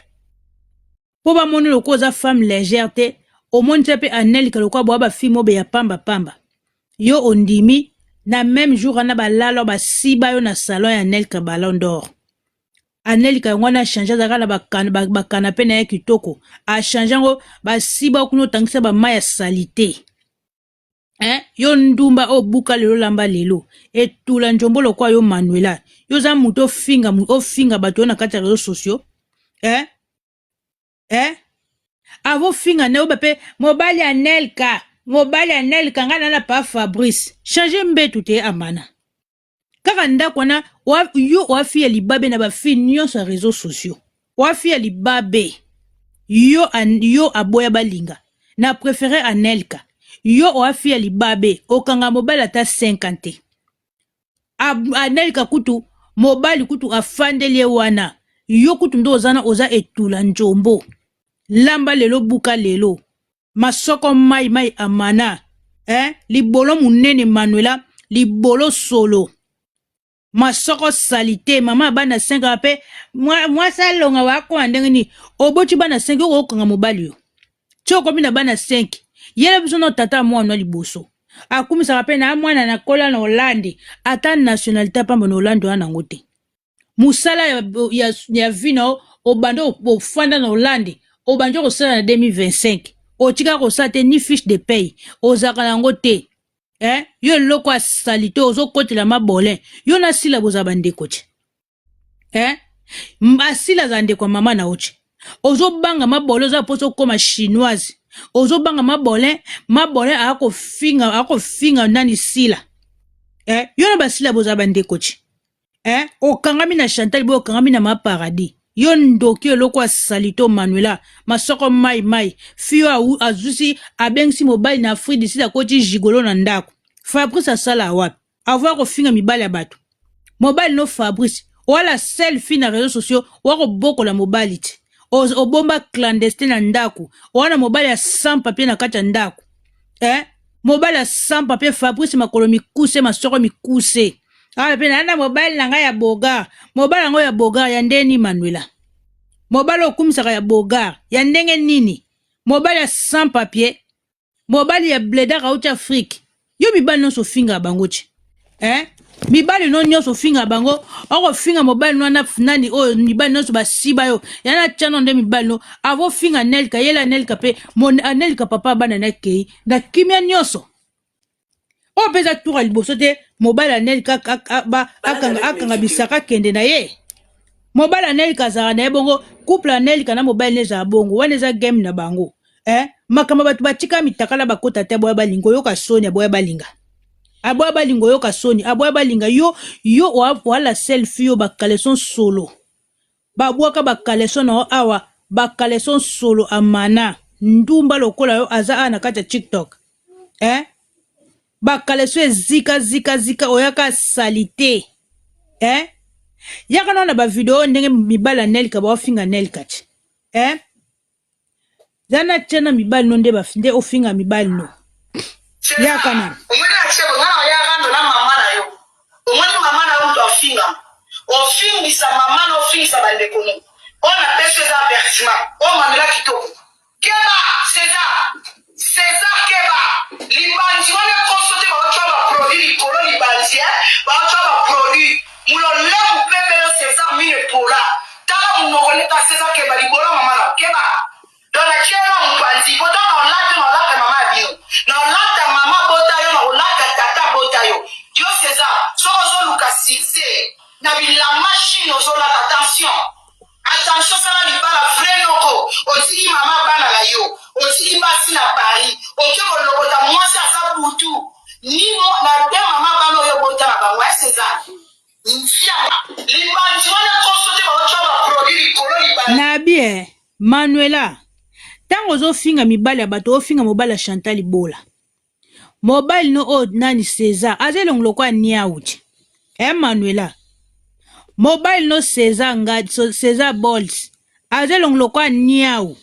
Po bamoni lokola oza femme légère te, omonisa pe Anelka lokola boa ba fille mobe ya pamba pamba. Yo ondimi na meme jour wana balala basiba yo na salon ya Anelka Ballon d'or. Anelka yango wana change azalaka na ba canape na ye kitoko, a change yango basiba kuna otangisa ba mayi ya salite. Eh, yo ndumba oyo buka lelo lamba lelo etula njombo lokwa yo Manuela yo oza moto ofinga ofinga bato yo na kati ya réseaux sociaux eh? Eh? Avo finga na yo pe mobali ya Nelka mobali ya Nelka ngai nana pa Fabrice changer mbetu te amana kaka ndako wana yo oafi ya libabe na bafille nyonso ya réseaux sociaux oafi ya libabe yo, yo aboya balinga na préféré Anelka yo oafi ya libabe okanga mobali ata 5 ans te Anelka kutu mobali kutu afandeli ye wana yo kutu nde oza na oza etula njombo lamba lelo buka lelo masoko mai mai amana eh? Libolo munene Manuela libolo solo masoko salite mama ya bana 5 mpe mwasi alonga wakoma ndenge nini oboti bana 5 okokanga mobali yo ti okomi na bana 5 yela biso na tata mwana liboso akumisaka mpe na mwana na kola na Hollande ata nationalité pamba na Hollande wana nango te mosala ya, ya, ya vie na yo obanda ofanda na Hollande obandi kosala na 2025 otika kosala te ni fiche de paye ozalaka na yango te eh? Yo eloko ya salite ozokotela mabolin yo na sila bozala bandeko te eh? Asila azala ndeko ya mama na yo te ozobanga mabolin oza mposa okóma chinoise ozobanga mabolin mabolin akofinga akofinga nani sila eh? Yo na basila bozala bandeko te eh? Okangami na Chantal boye okangami na ma paradis yo ndoki eloko ya salite Manuela masoko mai mai fio azusi abengisi mobali na Afrique du Sud akoti gigolo na ndako Fabrice asala wapi avoir kofinga mibali ya bato mobali no Fabrice wala selfie na réseaux sociaux wakobokola mobali te obomba clandestin na ndako wana mobali ya sans papier na kati ya ndako eh? Mobali ya sans papier Fabrice makolo mikuse masoko mikuse awa mpe nana mobali na ngai ya bogar mobali yango ya bogar ya ndenge nini Manuela mobali okumisaka ya bogar ya ndenge nini mobali ya sans papier mobali ya bledar auti Afrique yo mibali nyonso ofingaka bango ti eh? Mibali no nyonso ofingaka bango okofinga mobali no wana nani oyo mibali nyonso basiba yo yana tiano nde mibali no avofinga Nelka yela Nelka mpe Anelka papa bana na kei na kimia nyonso oyo mpe eza tour ya liboso te mobali Anelka akanga bisaka akende na ye mobali Anelka azalaka na ye bongo couple Anelka na mobali ne ezala bongo wana eza game na bango eh? Makambo bato batika mitakala bakota te aboya balinga oyoka soni aboya balinga aboya balinga oyoka soni aboya balinga yo yo wala selfie yo bakaleson solo babwaka bakaleson na yo awa bakaleson solo amana ndumba lokola yo aza awa na kati ya TikTok eh? Bakaleson ezika zika zika oyaka salite eh? Yaka nao na bavideo ndenge mibali ya Nelka baofinga Nelka ti eh? Zana tia na mibali no nde nde ofinga mibali no yaka na omoni na tie nga na ya rando na mama na yo omoni mama na yo moto afinga ofingisa mama na ofingisa bandeko no oyo napesi eza avertissement oyo mamela kitoko keba César César keba libandi wana ekoso te baotya baproduit likolo libandi e baotya baproduit mulolemu pepe yo César mine pola tala monoko neta César keba libolo mama na keba donc natie yo na mopanzi po ntango na olata na olata mama ya bino na olata mama bota yo na olata tata bota yo yo César soki ozoluka succès na bilamba chine. ozolata attention attention sala libala vrai noko otiki mama bana na yo otiki basi na paris oke kolokota mwasi aza butu ni na de mama bana oyo obota na bango ya césar libandi wana koso te baotya baproduit likolo libandi Nabi eh, Manuela, ntango ozofinga mibali ya bato ofinga mobali ya Chantal Bola. Mobali no oyo nani César aza elongi lokola niau ti. Eh Manuela. Mobali no César nga César Bols aza elongi lokola niau.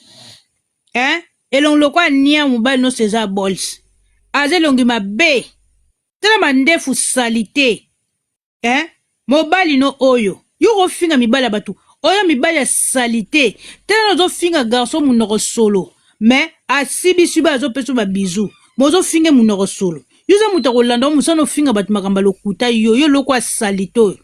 Eh elongi lokola niau mobali no César Bols. Aza elongi mabe. Tala mandefu salite. Eh? Mobali no oyo. Yo kofinga mibali ya batu. Oyo mibali ya salite. Tala nazo finga garçon munoko solo. Mais asibi sibi azo pesa ba bisous. Mozo finge munoko solo. Yo za mutu akolanda musana ofinga batu makambo ya lokuta yo yo loko ya salite oyo.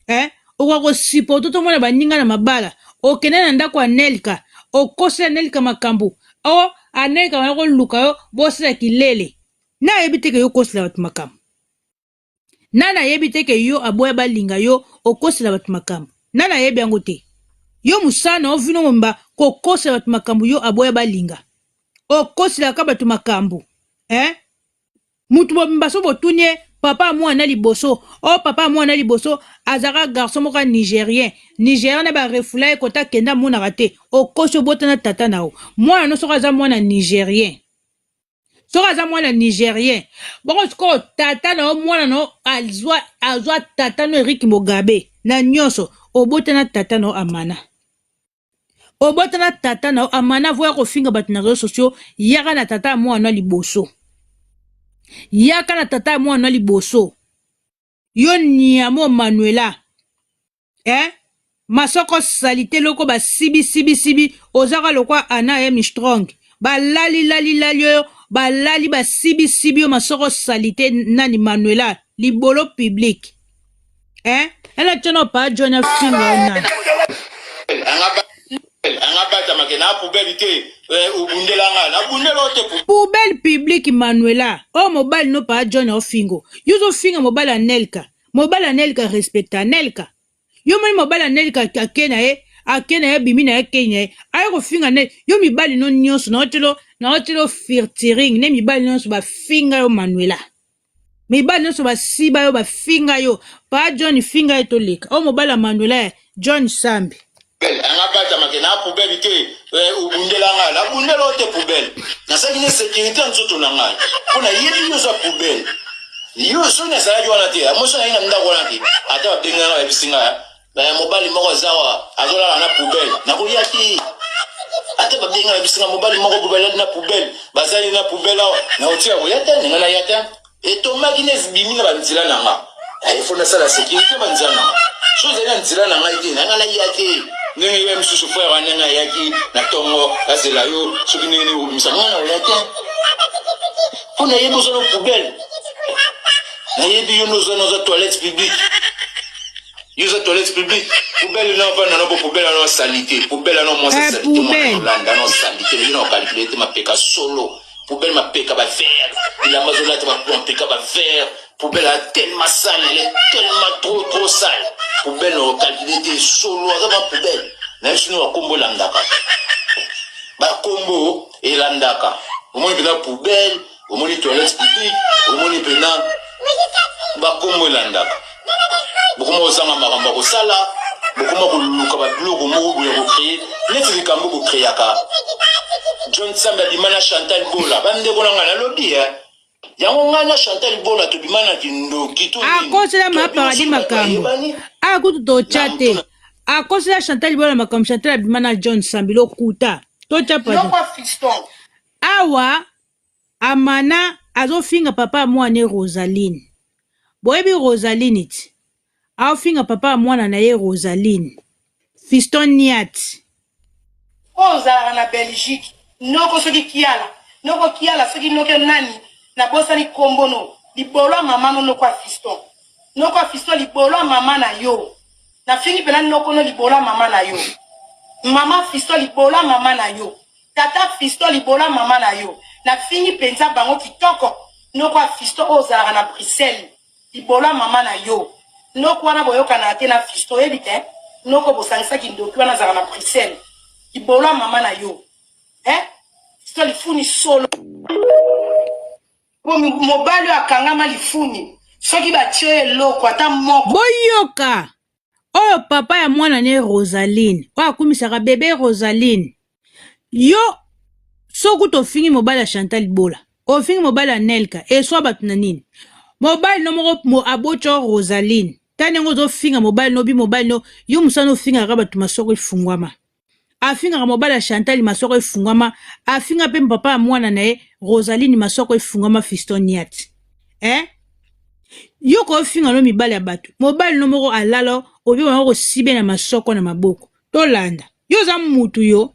Eh? Okoka ko supporter to mona baninga na mabala. Okende na ndako ya Nelka. Okosela Nelka makambo. Oh, Anelka bana koluka yo bosala kilele. Na yebi te ke yo okosela batu makambo. Nani ayebi te ke yo aboya balinga yo okosela bato makambo? Nani ayebi yango te? Yo mosala na yo vino mobimba kokosela bato makambo yo aboya balinga. Okoselaka bato makambo. Eh? Mutu mobimba so botuni ye papa ya mwana liboso o oh, papa ya mwana liboso azalaka garçon moko ya nigérien nigérien na barefula ye kota akende amonaka te okosi obota na tata na yo mwana no soko aza mwana nigérien soki aza mwana nigérien bongo sikoyo tata na yo mwana na yo azwa azwa tata no Eric Mugabe na nyonso obota na tata na yo amana obota na tata na yo amana voya kofinga bato na réseaux sociaux yaka na tata ya mwana liboso yaka na tata ya mwana liboso yo niamo Manuela eh masoko salite loko ba sibi sibi sibi ozaka lokwa Anna M strong balali lali lali oyo balali ba sibi sibi yo masoko salite nani Manuela libolo public eh ela tshona pa John afinga yo nani anga batama ke na poubelle te eh, obundela nga nabundela yo te poubelle publique Manuela oyo mobali no pa John ofingo yo ozofinga mobali ya Nelka mobali ya Nelka respecta Nelka yo moni mobali ya Nelka ake na ye ake na ye abimi na ye akei na ye aye kofinga ne yo mibali no nyonso naotelo naotelo firtiring ne mibali nyonso bafinga yo Manuela mibali nyonso basiba yo bafinga yo pa John finga ye toleka oyo mobali ya Manuela ya John Sambi anga batama ke na poubelle te eh, obundela ngai nabundela yo te poubelle nasalaki ne sécurité ya nzoto na ngai mpo nayebi yo oza poubelle yo soki nazalaki wana te amosi naye na ndako wana te ata babengi ngai bayebisi ngai eh, mobali moko aza wa azolala na poubelle nakoya te ata babengi ngai bayebisi ngai mobali moko boye balali na poubelle bazali na poubelle awa nakotika koya te ndenge naya te etomaki na ebimi na banzela na nga ifo nasala sécurité banzela na nga so ezali na nzela na ngai te na ngai naya te ndenge ye mosusu frère wana ndenge ayaki na ntongo azela yo soki ndenge nini obimisa ngai na oya te mpo nayebi oza na poubelle nayebi yo noza naza toilette publique yo oza toilette publique poubelle na ovanda na bo poubelle na salite poubelle na mwasi eh, salite mwana olanda na salite yo na okalkule te mapeka solo poubelle mapeka ba vert bilamba azolata mapeka ba vert poubelle a tellement sale elle est tellement trop trop sale poubelle na okalkule te solo aza ba poubelle na biso no bakombo elandaka bakombo elandaka omoni mpena poubelle omoni toilette publique omoni mpena bakombo elandaka bokoma kozanga makambo ya kosala bokoma koluka babiloko moko boye ya kocree neti likambo bocreaka john sambe abima na chantal bola bandeko na ngai nalobi e yango ngai na chantal bola tobima na kindoki to akosela ma paradis makambo aya kutu totya te akosela chantal bola makambo chantal abima na john sambi lokuta totya fiston awa Amana azofinga papa ya mwana ne Rosaline. Boyebi Rosaline ti? Aofinga papa ya mwana na ye Rosaline. Fiston Niat. Oyo ozalaka na Belgique noko soki kiala noko kiala soki noko nani nabosani kombo no libolo ya mama no noko ya fiston noko ya fiston libolo ya mama na yo nafingi pena noko no libolo ya mama na yo mama fiston libolo ya mama na yo Tata fiston libolo ya maman na yo na fingi penza bango kitoko noko ya fiston oyo ozalaka na Bruxelles libolo ya maman na yo noko wana boyokanaka te na fiston oyebi te? Noko bosangisa kindoki wana azalaka na Bruxelles. Libolo ya mama na yo. Eh? Fiston lifuni solo. Po mobali oyo akangama lifuni soki batie yo eloko ata moko. Boyoka oyo papa ya mwana ne Rosaline oyo akumisaka bebe Rosaline yo soki tofingi mobali ya Chantal Bola ofingi mobali ya Nelka eswa bato na nini mobali no moko mo, aboti yo Rosaline ta ndenge ozofinga mobali no bi mobali no yo mosala ofingaka bato masoko efungwama afingaka mobali ya Chantal masoko efungwama afinga mpe papa ya mwana na ye Rosaline masoko efungwama fiston niat eh? yo kofinga no mibali ya bato mobali no moko alala obi bango kosibe na masoko na maboko tolanda yo oza mutu yo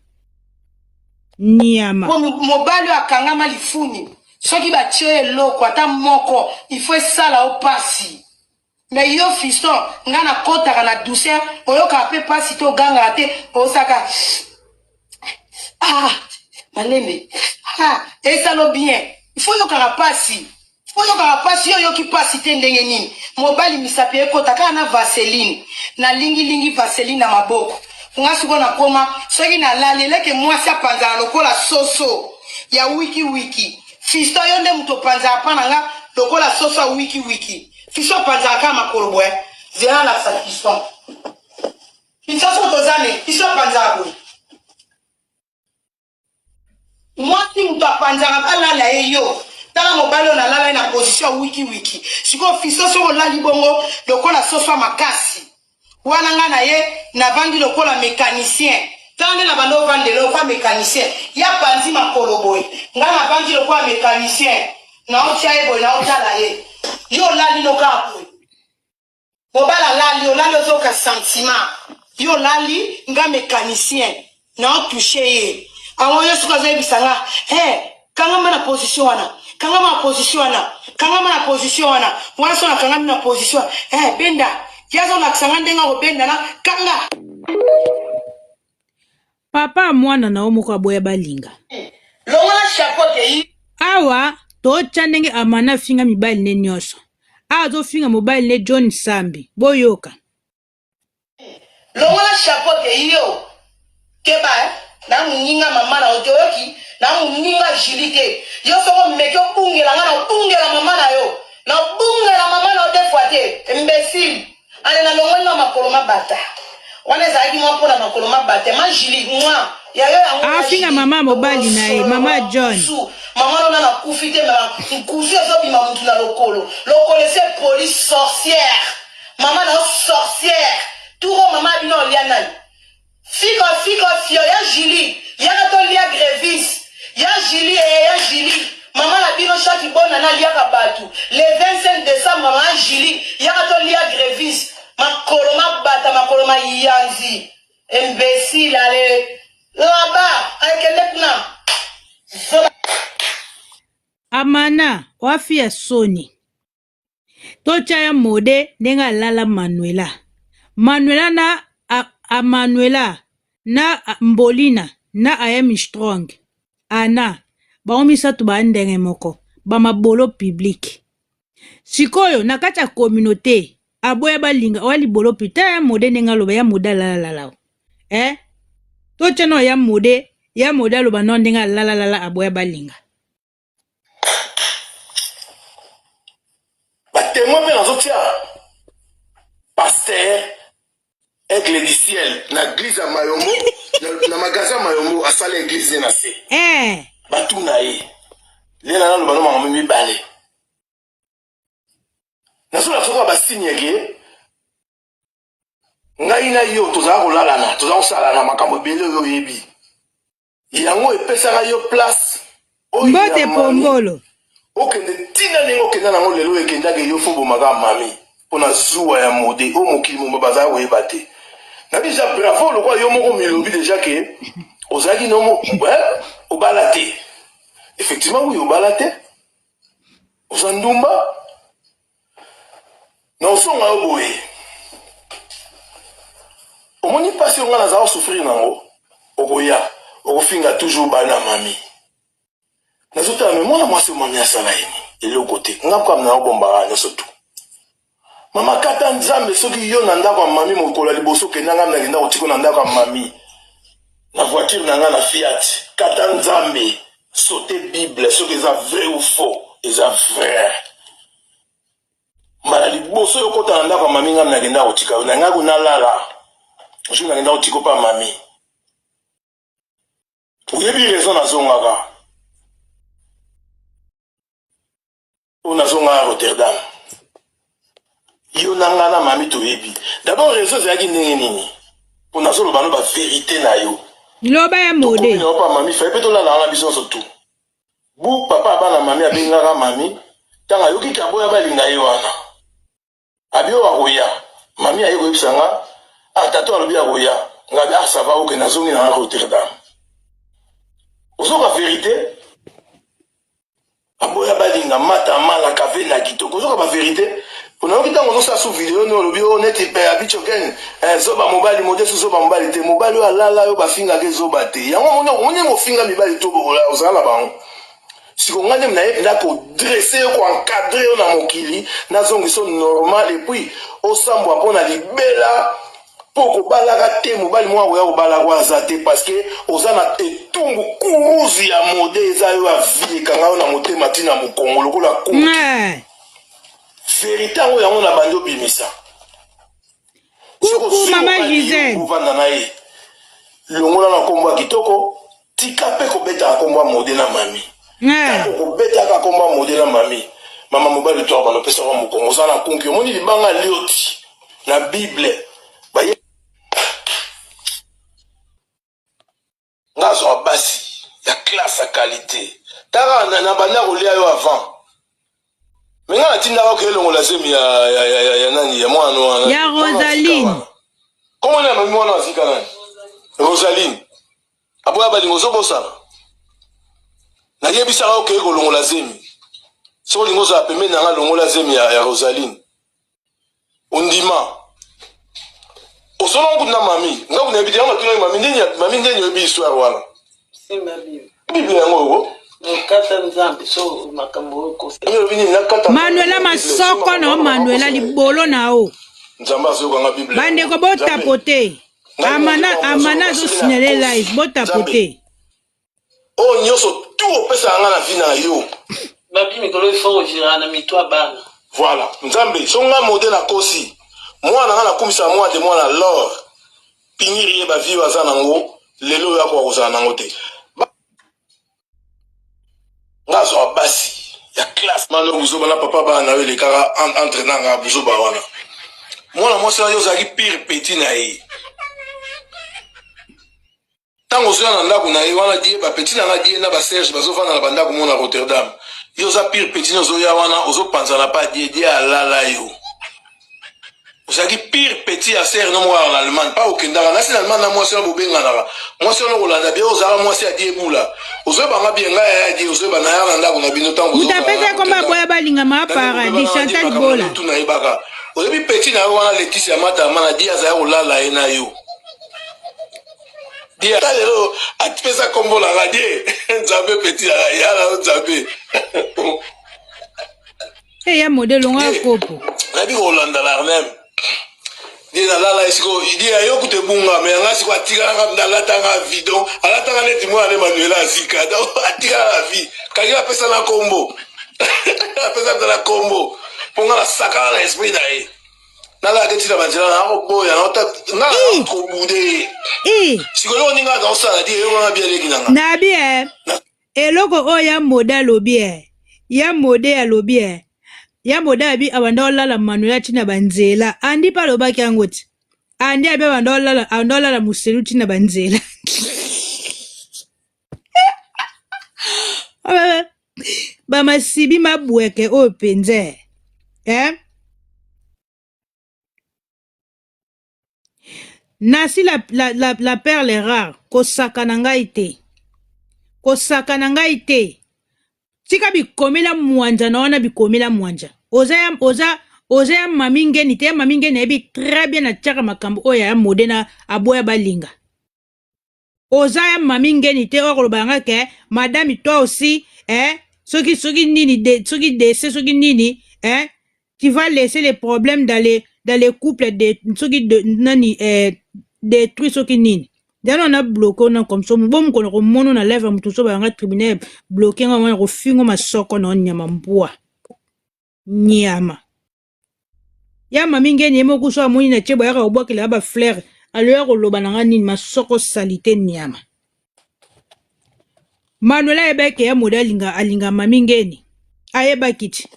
nyama Po mobali oyo akangama lifuni soki batie yo eloko ata moko il faut esala yo pasi mais yo fiston nga nakotaka na douceur oyokaka pe pasi te ogangaka te osaka ah malembe ah esalo bien il faut oyokaka pasi Oyokaka pasi yo oyoki pasi te ndenge nini mobali misapi ekota kaka na vaseline na lingi lingi vaseline na maboko nga sikoyo nakoma soki nalali eleke mwasi apanzana lokola soso ya wiki wiki fiston yo nde moto opanzaka pa na nga lokola soso ya wiki wiki fiston apanzaka kaka makolo boye zela nalakisa fiston fiston soki toza ne fiston apanzaka boye Mwasi mutu apanzaka balala ye yo tala mobali oyo nalala ye na position ya wiki wiki sikoyo fiso soki olali bongo lokola soso ya makasi wana nga na ye navandi lokola mecanicien tala nde na banda ovandela lokola mecanicien ye apanzi makolo boye nga navandi lokola mecanicien naotia ye boye naotala ye yo olali no kaka boye Mobali alali olali ozoyoka sentiment yo olali nga mecanicien na o touche ye ango yo soki azoyebisa nga hey, kangama na position wana kangama na position wana kangama na position wana wana so nakangami na position hey, benda ye azolakisa nga ndenge akobenda na kanga Papa mwana na yo moko aboya balinga. Longola chapeau te. Awa totya ndenge Amana afinga mibali ne nyonso. Awa azofinga mobali ne John Sambi. Boyoka. Longola chapeau te yo. Keba eh. Na muninga mama na yo te oyoki na muninga Julie te. Yo soko omeki obungela nga na obungela mama na yo. Na obungela mama na yo deux fois te. Imbecile. Ale na longoli nga makolo mabata. Wana ezalaki mwa mpo na makolo mabata. Ma Julie, mwa. Ya yo yango ya Afinga Julie. mama mobali na ye, mama John. Nkusu. Mama nona na kufi te ma nkusu ezobima mutu na lokolo. Lokolo ese poli sorcière. Mama na yo sorcière. Turo mama bino olia nani? Fiko fiko fio ya Julie yaka to lia grevis ya Julie eh ya Julie mama na bino chaque bonne année aliaka batu le 25 décembre mama ya Julie yaka to lia grevis makolo mabata makolo mayanzi imbécile ale là-bas akende kuna zoba. Amana wafi ya soni. Totya ya mode ndenge alala Manuela. Manuela na a, a Manuela na a, Mbolina na AM Strong Ana bango misato ba ndenge moko ba mabolo public. Sikoyo na kati ya communauté aboya balinga oya libolo pi tala ya mode ndenge aloba ya mode alalalala eh totya no ya mode ya mode aloba no ndenge alalalala aboya balinga Ba temoin pe nazotia pasteur aigle du ciel na eglise ya mayombo na, na magasin ya mayombo asala eglise ne na se eh. batuna ye lela naloba no makambo mibale nazolakisa kaka basigne ke ngai na yo tozala kolalana tozala kosalana makambo ebele oyo oyebi Yango epesaka yo place oyo Mbote ya mami pombolo. okende ntina ndenge okenda nango lelo ekendaka yo fo bomaka mami mpo na zuwa ya mode oyo mokili momba bazala koyeba te na deja bravo lokola yo moko milobi deja ke ozalaki nomo eh, obala te effectivement oui obala te oza ndumba Na ozonga yo boye omoni mpasi oyo ngai nazala kosouffrir nango okoya okofinga toujours bana mami nazotala me mwana mwasi oyo mami asala ye nini eloko te nga mkam na obombaka nyonso tu. Mama kata nzambe soki yo na ndako ya mami mokolo ya liboso okenda ngai nakenda kotiko na ndako ya mami na voiture na ngai na fiat kata nzambe saute bible soki eza vrai ou faux eza vrai mbala liboso yo okota na ndako ya mami ngai nakenda kotika yo na ngai kuna lala jour nakenda kotiko pa mami oyebi raison nazongaka oyo nazonga ya Rotterdam yo na nga na mami toyebi d'abord raison ezalaki ndenge nini mpo nazoloba no baverité na yo loba ya mode na pa mami faye mpe tolala wana biso nyonso tu bu papa ya bana mami abengaka mami ntango ayoki kaboya balinga ye wana Abi oyo akoya. Mami aye koyebisa nga, ah tata alobi akoya. Nga bi ah ça va ok nazongi na nga Rotterdam. Ozoka verite? Aboya balinga mata mala kave na kitoko. Ozoka ba verite? Onayoki ntango ozosala su video ni olobi o oh, neti pe eh, abichoken eh, zoba mobali modesu zoba mobali te mobali oyo alala yo bafingaka ezoba te yango omoni omoni mofinga mibali to ozala na bango siko ngai nde naye mpenza kodresse yo koencadre yo na mokili nazongisa yo normal epuis osambwa mpo na libela mpo kobalaka te mobali moko akoya kobalaka aza te parce que oza na etumbu kuruzu ya mode eza yo ya vie ekanga yo na motema ntina mokongo lokola kunki verite yango yango na bandi obimisa Coucou maman Gisèle. Ovanda na ye. Longola na kombo ya kitoko, tika pe kobetaka kombo ya mode na mami. Tango kobetaka kombo ya mode na mami, mama mobali to abanda opesaka mokongo oza na kunki omoni libanga lioti na Bible baye nga azwa basi ya classe ya qualité taka na, na banda kolia yo avant me nga natindaka oke elongola zemi ya, ya, ya, ya, ya nani ya mwana wana ya rosaline kombo na mami mwana azika nani rosaline aboya balingo ozobosana nayebisaka okei kolongola zemi soki olingi ozala pembeni na nga longola zemi ya, ya rosaline ondima osolo kutu na mami nga kuna yebi te yango natunaki mami ndeni mami ndeni oyebi histoire wana bible yango oko kata nzambe so makambo oyo kosa manuela masoko na manuela libolo na o nzambe azokanga bible bandeko botapote amana amana azosignale live botapote oyo nyonso tout opesaka nga na vie na yo babi mikolo il faut ojira na mitu ya bana voilà nzambe so nga mode nakosi mwana nga nakumisa mwana te mwana lor pinir ye bavie oyo aza nango lelo oyo akoka kozala nango te nga azwa basi ya classe mano buzoba na papa bana na yo elekaka entre na nga buzoba wana mwana mwasi wana yo ozalaki pire petit na ye Tango ozoya na ndako na ye wana die ba petit na nga die na ba Serge bazovanda na bandako moko na Rotterdam. Yo oza pire petit na ozoya wana ozopanzana pa die die alala yo. Ozalaki pire petit ya Serge no moko na Allemagne pa okendaka nasi na Allemagne na mwasi wana bobenganaka. Mwasi wana okolanda bien ozalaka mwasi ya die bula. Ozoyeba nga bien ngai ya die ozoyeba na ya na ndako na bino tango moto apesa ye kombo aboya balinga ma paradis Chantal Bola. Tunayebaka. Oyebi petit na yo wana Laetitia Matama na die azali kolala ye na yo. Die ata lelo atipesa kombo na nga die nzambe petit na nga yala yo nzambe. Hey, ya modèle nga kopo. Nayebi kolanda l'arnem. Die nalala esiko die ya yo kutu ebunga me yanga siko atikalaka alatanga vie donc alatanga neti mwana ne Manuela azika donc atikala na vie kangi apesa na kombo apesa na kombo mpo nga nasakana na esprit na ye nalaka te ntina banzela nakoboya nga kobude ye sikoyo oyo ninga naosala di eyo wana bialeki na nga nabi e eloko oyo ya mode alobi e ya mode alobi e ya mode abi abanda olala manuela ntina banzela andi mpe alobaki yango ti andi abi abanda olala abanda olala moselu ntina banzela bamasibi mabweke oyo mpenza eh? Nasi la, la, la, la perle rare kosaka na ngai te kosaka na ngai te tika bikomela mwanja na wana bikomela mwanja oza ya, oza oza ya mami ngeni te ya mami ngeni ayebi très bien atiaka makambo oyo ya mode na aboya balinga oza ya mami ngeni te oyo akoloba yanga ke madame toi aussi eh, soki soki nini de, soki dese soki nini eh? Tu vas laisser les problèmes dans les dans les couples de soki de nani eh, détruit soki nini. Dano na bloqué na comme ça bo mukolo ko mono na live mutu so ba nga tribunal bloqué nga wana ko fingo masoko na nyama mbwa. Nyama. Ya mami ngeni ye moko so amoni na chebo yaka kobwakela ba fleur aloya koloba na nga nini masoko salite nyama. Manuela ayebaki ya mode alinga alinga mami ngeni. Ayebaki ti.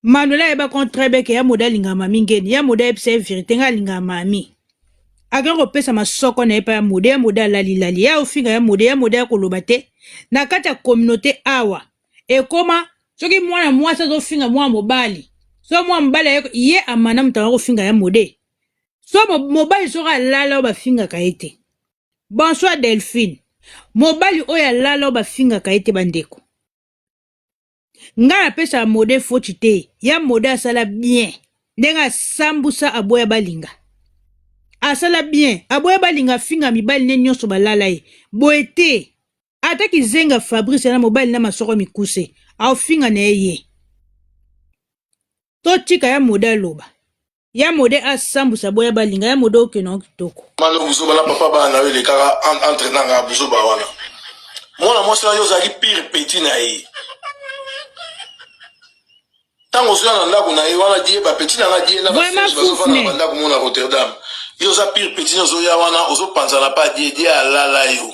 Manuela ayeba kon très bien ke ya mode alingaka mami ngeni ya mode ayebisa ye verite nga alingaka mami akei kopesa masoko na ye epai ya mode ya mode alalilali ya ofinga ya mode ya mode ya koloba te na kati ya communauté awa ekoma soki mwana mwasi azofinga mwana mobali so mwana mobali ye amana moto anga kofinga ya mode so mobali soki alala oyo bafingaka ye te bonsoir delphine mobali oyo alala oyo bafingaka ye te bandeko Nga napesaka mode foti te ya mode asala bien ndenge asambusa aboya balinga asala bien aboya balinga afinga mibali ne nyonso balala ye boye te ata kizenga fabrice na mobali na masoko mikuse aofinga na ye ye totika ya mode aloba Ya mode asambusa boya balinga ya mode okende yango kitoko. Mano buzoba na papa bana na yo elekaka entre na nga buzoba wana. Mwana mwasi wana yo ozalaki pire petit na ye. Ntango ozoya na ndako na ye wana die ba petit na nga die na ba Vraiment Serge bazofanda na foufne. bandako mona Rotterdam. Yo oza pire petit na ozoya wana ozopanzana pa die die alala yo.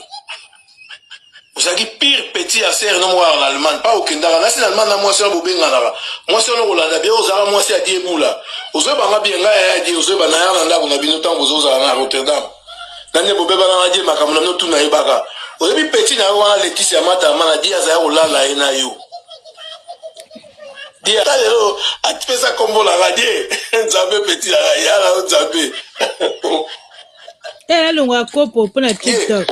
Ozalaki pire petit ya sere no moko na Allemagne pa okendaka nasi na Allemagne na mwasi wana bobenganaka mwasi wana okolanda bien ozalaka mwasi ya die bula ozoyeba nga bien ngai yaya die ozoyeba naya na ndako na bino ntango bozozala na Rotterdam na nde bobebana na die makambo na bino tu nayebaka oyebi petit na yo wana Leticia Matama na die azali kolala ye na yo die ata lelo apesa kombo na nga die nzambe petit na ngai yala yo nzambe Eh, alongwa kopo mpo na tiktok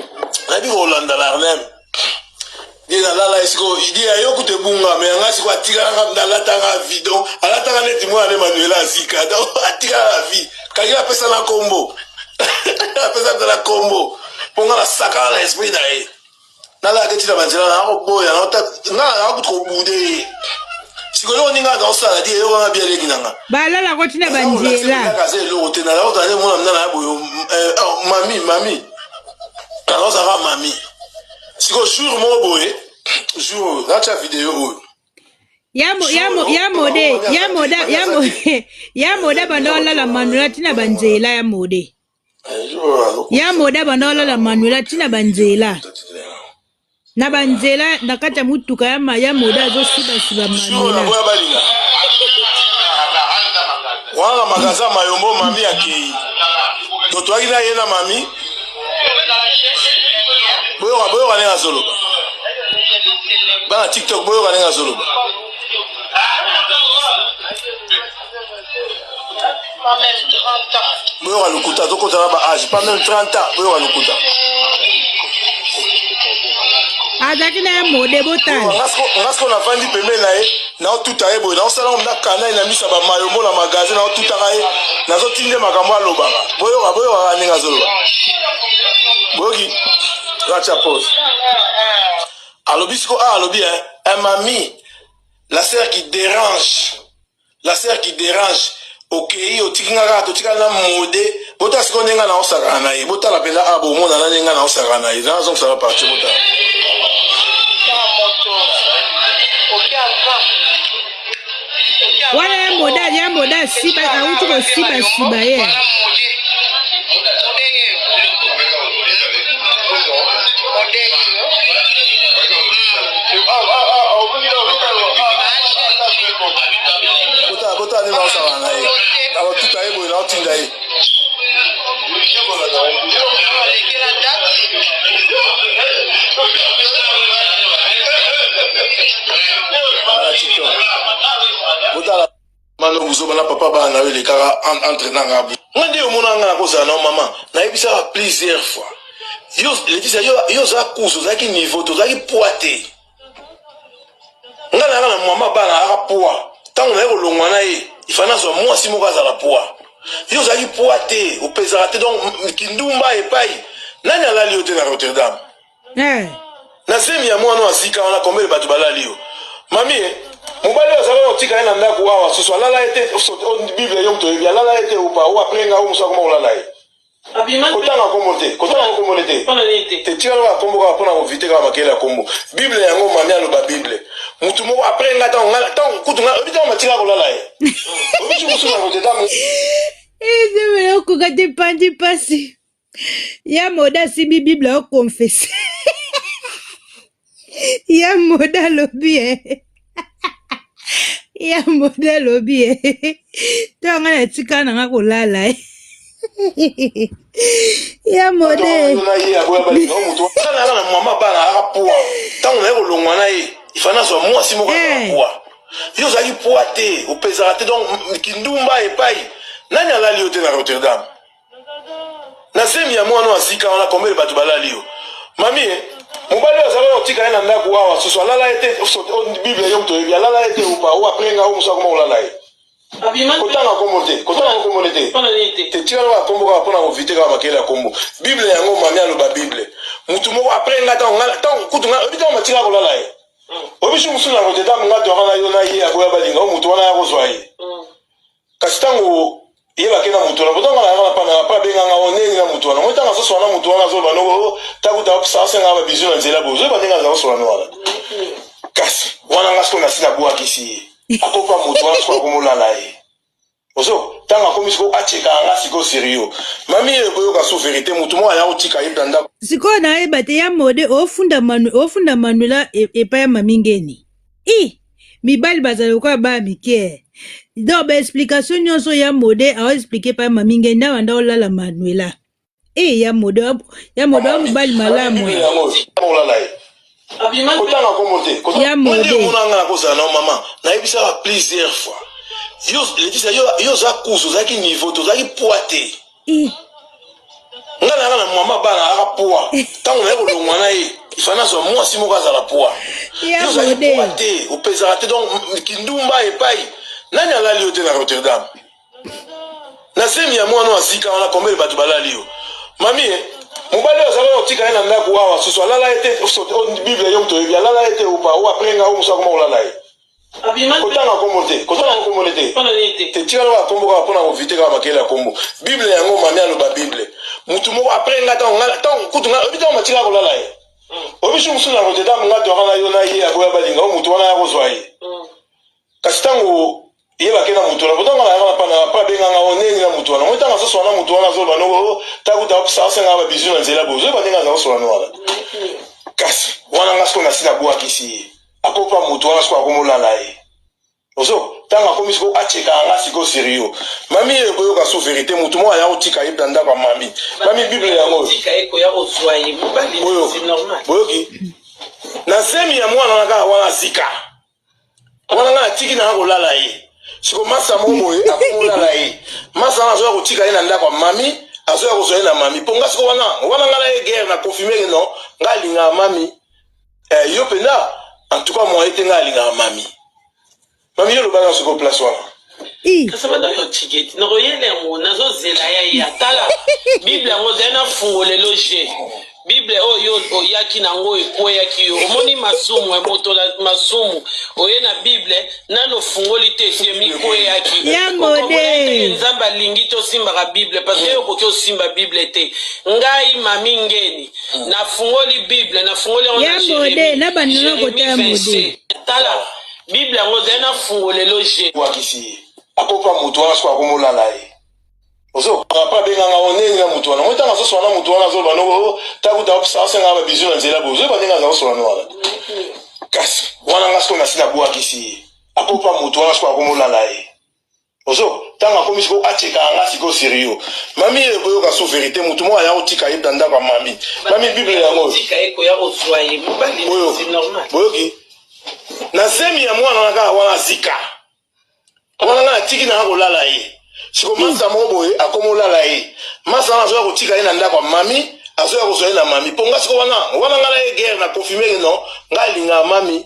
nayebi kolanda na arnem ye nalala ye sikoyo ide ya yo kutu ebunga me yanga sikoyo atikalaka nalataka vie donc alataka neti mwana ne manuela azika donc atikala na vie kangi apesa na nkombo apesa mpe na nkombo mpo nga nasakana na esprit na ye nalaka ti na banzela nakoboya nga nakutu kobude ye sikoyo eloko ninga naosala di eloko wana bia leki na nga balala ko ti na banzela aza eloko te nazakozala nde mona mna na boye eh, oh, mami mami nazozalaka mami sikoyo jour moko boye jour oyo natya video oyo ya mo- ya mo- ya mode ya mode ya mo- ya mode banda olala manuela ti na banzela ya mode ya moda banda olala manuela ti na banzela na banzela na kati ya motuka ya, ma, ya moda azosibasiba manuela wana na magasin mayombo mami akei totoyaki na ye na mami boyoka boyoka ndenge azoloba bana tiktok boyoka ndenge azoloba boyoka lokuta tokota na ba age pas même 30 ans boyoka lokuta azalaki na ye mode botala nga siko navandi pembeni na ye naotuta ye boye naosala ngo nakana ye na miso ya bamayombo na magasin naotutaka ye nazotinde makambo alobaka boyoka boyokaka ndenge azoloba boyoki atya pose alobi siko a alobi un mami la sœur qui dérange La sœur qui dérange okei otiki nga kaka totikali na mode botala sikoyo ndenge nga naosakana na ye botala mpenza a bomona na ndenge nga naosakana na ye nazongisaka parti botala wana ya moda ya moda asiba awuti kosibasiba ye Botala botala ndenge naosala na ye nakotuta ye boye naotinda ye botala mano buzoba na papa bana na yo elekaka entre na nga nga nde omona nga nakozala na yo mama nayebisaka plusieurs fois yo letisia yo oza kusu ozalaki niveau te ozalaki poids te nga nayaka na mama bana ayaka poids ntango naye kolongwa na ye ifa nazwa mwasi moko azala poids yo ozalaki poids te opesaka te donc kindumba epai nani alali yo te na rotterdam eh. na zemi ya mwana azika wana combien de bato balali yo mami eh, Mobali oyo azalaka kotika ye na ndako awa susu alala ye te bible yo moto oyebi alala ye te opa o apres nga o mosu akoma kolala ye kotanga kombo te kotanga kombo ne te te tika kaka kombo kaka mpona kovite kaka makele ya kombo bible yango mami aloba bible motu moko apres nga ntango ntango kutu nga oyebi ntango matika kolala ye oyebi mosusu na koteta ezemele okoka te panzi mpasi ya moda asimbi bible aokonfese ya moda alobi e ya moda alobi e to yanga natika na nga kolala e ya mode na mama bana aka poa ntango naye kolongwa na ye ifa nazwa mwasi moko azala poa yo ozalaki poa te opesaka te donc kindumba epai nani alali yo te na Rotterdam na zemi ya mwana oyo azika wana combien bato balali yo mami eh, mobali oyo azalaka kotika ye na ndako awa susu alala ye te bible yo moto oyebi alala ye te opa o apres nga o mosu akoma kolala ye kotanga kombo te kotanga kombo ne te te tika kaka kombo kaka mpona kovite kaka makele ya kombo bible yango mami aloba bible motu moko apres nga ntango kutu nga oyebi ntango matika kolala ye oyebi su mosusu na Rotterdam nga toyaka na yo na ye aboya balinga o motu wana ya kozwa ye kasi ntango ye bake na motu wana pourtant nga nayaka na pana pa abenga nga o ndenge na motu wana moi ntango azosola na motu wana azoloba noko takuta asenga babizu na nzela boye ozoyeba ndenge aza kosola no wana kasi wana nga sikoyo nasi nabwakisi ye akopa motu wana sikoyo akomolala ye ozo ntango akomi sikoyo acekaka nga sikoyo serio mami ye koyoka so verité motu moko aya kotika ye na ndako sikoyo nayeba te ya mode ofunda manu ofunda manuela epai ya mami ngeni i mibali bazala lokola bana mike donc baexplication nyonso ya mode aoexplike epai ya mami ngeni nde abanda olala manuela e ya mode ya mode wa mobali malamu olala ye kotanga kombo te ya mode omonanga nakozala nao mama nayebisaka plusieurs fois yo Leticia yo oza kusu ozalaki niveau te ozalaki poids te nga nayaka na mama bana ayaka poids ntango naye kolongwa na ye ifa nazwa mwasi moko azala poids yo ozalaki poids te opesaka te donc kindumba epai nani alali yo te na Rotterdam na zemi ya mwana oyo azika wana combien bato balali yo mami eh, mobali oyo azalaka kotika ye na ndako awa susu alala ye te bible yo moto oyebi alala ye te opa o apres nga o mosu akoma kolala ye kotanga kombo te kotanga kombo ne te te tika kaka kombo kaka mpona kovite kaka makele ya kombo bible yango mami aloba bible motu moko apres nga ntango kutu nga oyebi ntango matika kolala ye oyebi su mosusu na Rotterdam nga toyaka na yo na ye aboya balinga o motu wana ya kozwa ye kasi ntango ye bake na motu wana pourtant nga nayaka na pana pa abenga nga o ndenge na motu wana moi ntango azosola na motu wana azoloba noko takuta asenga babizu na nzela boye ozoyeba ndenge aza kosola no wana kasi wana nga sikoyo nasi nabwakisi ye akopa motu wana sikoyo akomolala ye ozo ntango akomi sikoyo acekaka nga sikoyo serio mami ye koyoka so verité motu moko aya kotika ye na ndako ya mami mami bible yango boyoki na zemi ya mwana wana kaka wana azika wana ngai natiki nanga kolala ye siko masa moko boye akomolala ye masa wana azoya kotika ye na ndako ya mami azoya kozwa ye na mami mpo nga siko wana wana ngai na ye guerre na confirme ke non ngai alingaka mami eh, yo mpenza en tout cas moye te ngai alingaka mami mami yo olobaka siko place wana kasi banda yo tiketi nakoyela yango nazozela ya ye atala bible yango ozali na fungolelo je bible oyo oyaki nango ekweyaki yo omoni masumu moto masumu oye na bible nano ofungoli te esi emikweyaki mode nzambe alingi tosimbaka bible parce que yo okoki osimba bible te ngai mami ngeni nafungoli bible nafungoli yango na mode na bandona kota ya mode tala bible yango ozali na fungolelo je wakisi ye akopa motu wana siko akomolala ye ozo papa abenganga o ndenge na motu wana moi ntango azosola na motu wana azoloba noko takuta asenga babizu na nzela boye ozoyeba ndenge aza kosola no wana kasi wana nga sikoyo nasi nabwakisi ye akopa motu wana sikoyo akomolala ye ozo ntango akomi sikoyo acekaka nga sikoyo serio mami ye koyoka so verité motu moko aya kotika ye na ndako ya mami mami bible yango boyoki na zemi ya mwana wana kaka wana azika wana ngai natiki nanga kolala ye siko masa moko boye akomolala ye masa wana azoya kotika ye na ndako ya mami azoya kozwa ye na mami mpo nga siko wana wana ngai na ye guerre na confirme ke non ngai alingaka mami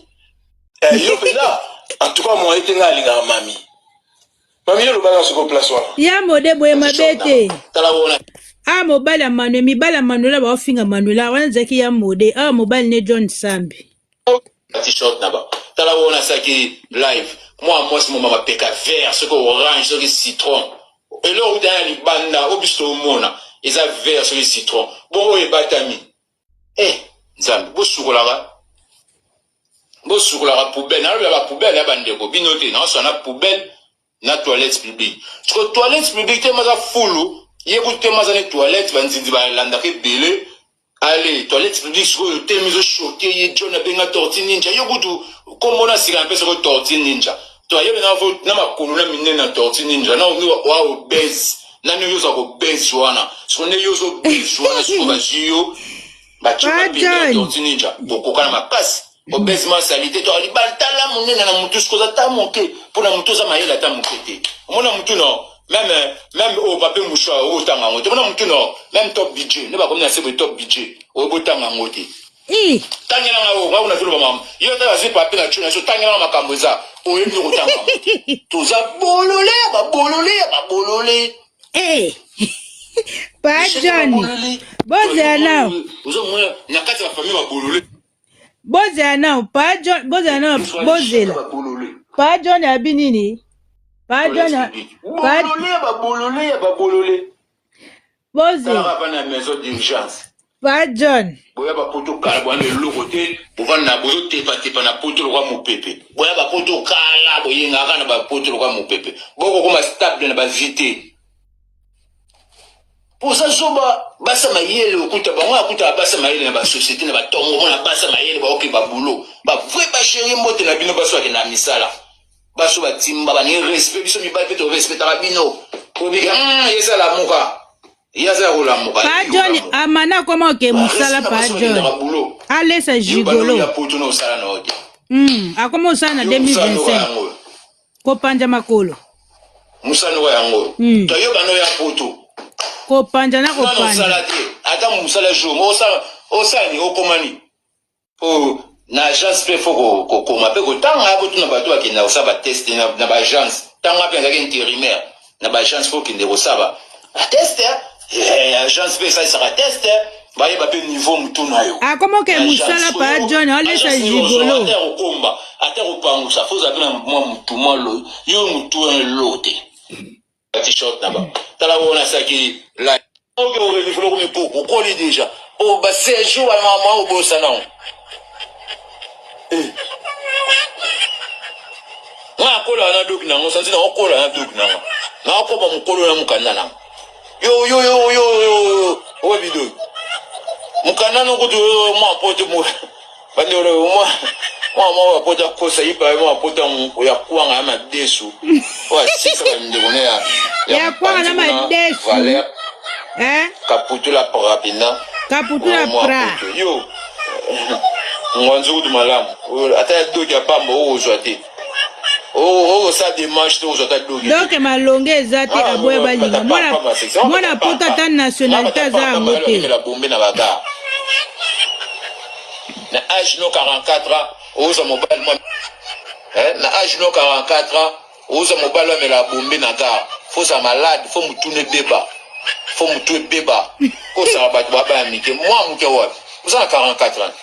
eh, yo mpenza en tout cas moye te ngai alingaka mami mami yo olobaka siko place wana ya mode boye mabe te a mobali ya manuel mibali ya manuela baofinga manuela wana ezalaki ya mode awa mobali ne john sambi. T-shirt na ba tala wana asaki live mwa mwasi moma mapeka vert soki orange soki citron eloko uta ya libanda oyo biso tomona eza vert soki citron bongo oyo ebatami eh nzambe bosukolaka bosukolaka poubelle nalobela ba poubelle ya bandeko bino te naosala na poubelle na toilette publique siko toilette publique te maza fulu ye kutu te maza ne toilette banzinzi balandaka ebele Ale toilette publique sikoyo teme ezo choquer ye John abenga tortue ninja yo kutu kombo na sika napesa ko tortue ninja to ayebi na vo na makolo na minene na tortue ninja na wa obese na nini oza ko base wana sikoyo nde yo ozo base wana sikoyo bazwi yo batie Pa pembeni ya John. tortue ninja bokokana makasi obese ma salite to alibala tala monene na mutu sikoyo oza ta moke mpo na mutu oza mayele ata moke te omona mutu no meme meme oyo pape mouchoir oyo otanga yango te omona mutu no meme top budget nde bakomi na se boye top budget oyo botanga yango te Ih, tangela nga oyo nga kuna toloba makambo yo ata bazwi pape na tio na biso tangela nga makambo eza oyebi nde kotanga yango te toza bolole ya babolole ya babolole eh. Pa John. Bozela nao. ozomona na kati ya bafamille babolole Bozela nao. Pa John, bozela nao. Bozela. Pa John abi nini? Pa John, pa bolole ya babolole ya babolole bozela. talaka bana ya maison d'urgence Pa John. boya bapoto kala boya na eloko te bovanda bozotepatepa na poto lokwa mopepe boya bapoto kala boyengaka na bapoto lokwa mopepe bokokoma stable na bavie te Oza zoba basa mayele okuta bango akutaka basa mayele na basociété na batongo mona basa mayele baoke babulo ba vrai ba chérie mbote na bino baso bakenda na misala baso batimba baningi respect biso mibali mpe torespectaka bino obika hmm, ye eza lamuka ye aza ya kolamuka Pa John amana akoma oke mosala pa John. Alesa gigolo. ya poto na osala na yo te Akoma osala na Yo mosala noko 2025. yango Kopanja makolo. mosala noko yango toyoka no ya poto Kopanja na nano kopanja. osala te ata mosala jour moko osala osala nini okoma nini po na agence mpe fo kokoma mpe kotanga botuna bato bakenda kosala bateste na, na baagence ntango mpe azalaki intérimaire na baagence fo okende kosala bateste eh, agence mpe esalisaka teste bayeba mpe niveau motu na yo Akoma oke mosala pa John alesa gigolo. ata kokomba ata kopangusa fo ozala mpe na mwa motu mwa lo yo motu wana lo te t-shirt na ba tala wana asaki la oke orenifolo komi poko okoli deja o ba séjour ba mama obosana ngo nga akola na doki nango santi na okola na doki nango nakoma mokolo na mokanda nango yo yo yo yo yo oyebi doki mokanda no kutu mwa poto bandeko mwa mwa mwa bapota kosa yipa mwa pota ya kwanga ya madesu oyo asisa bandeko ne ya Ya kwanga na madesu. valeur Eh? kaputula pra pena Kaputula Mwa pra. poto. yo ngwanzu kutu malamu Oyo, ata ya doki ya pamba okozwa te okosala demarche te okozwa ata doki te. Donc malonga eza te Ah, aboya balinga. Mwana mwana poto ata nationalité aza yango te. te bombe na bagar na age no 44 ans ozwa mobali mwa eh, na age no 44 ans ozwa mobali amela bombe na gar fo ozala malade fo mutuna ebeba fo mutu ebeba kosaka bato babaya mike mwa moke wapi oza na 44 ans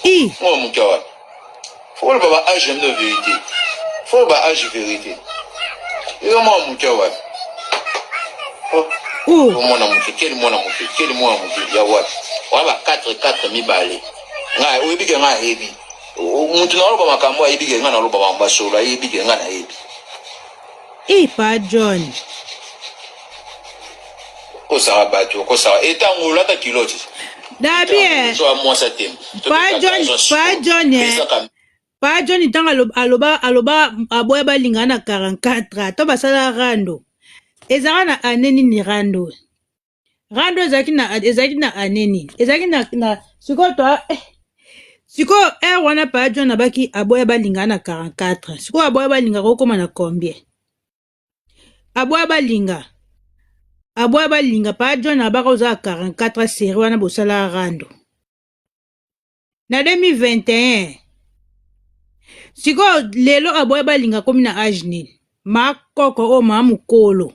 I. mwa moke wapi fo oloba ba age na bino verité fo oloba age verité eza mwa moke wapi oh. Oh. mwana moke keli mwana moke keli mwana moke ya wapi wana ba 4 4 mibale ngai oyebi ke ngai ayebi motu naloba makambo ayebi ke ngai naloba makambo ya solo ayebi ke ngai nayebi I pa John. kosaka bato okosaka etango olata kiloti Dabi eh. so amwasa tembe Pa John, pa John eh. Pa John ntango aloba, aloba, aloba aboya balingana na 44 to basala rando. Ezalaka na année nini rando? Rando ezalaki na ezalaki na année nini? Ezalaki na, na sikoyo to eh. Sikoyo heure wana pa John abaki aboya balingana na 44. Sikoyo aboya balinga kokoma na combien? Aboya balinga. Aboya balinga pa John abaka oza 44 série wana bosala rando. Na 2021. Sikoyo lelo aboya balinga komi na age nini? Makoko oyo maa mokolo.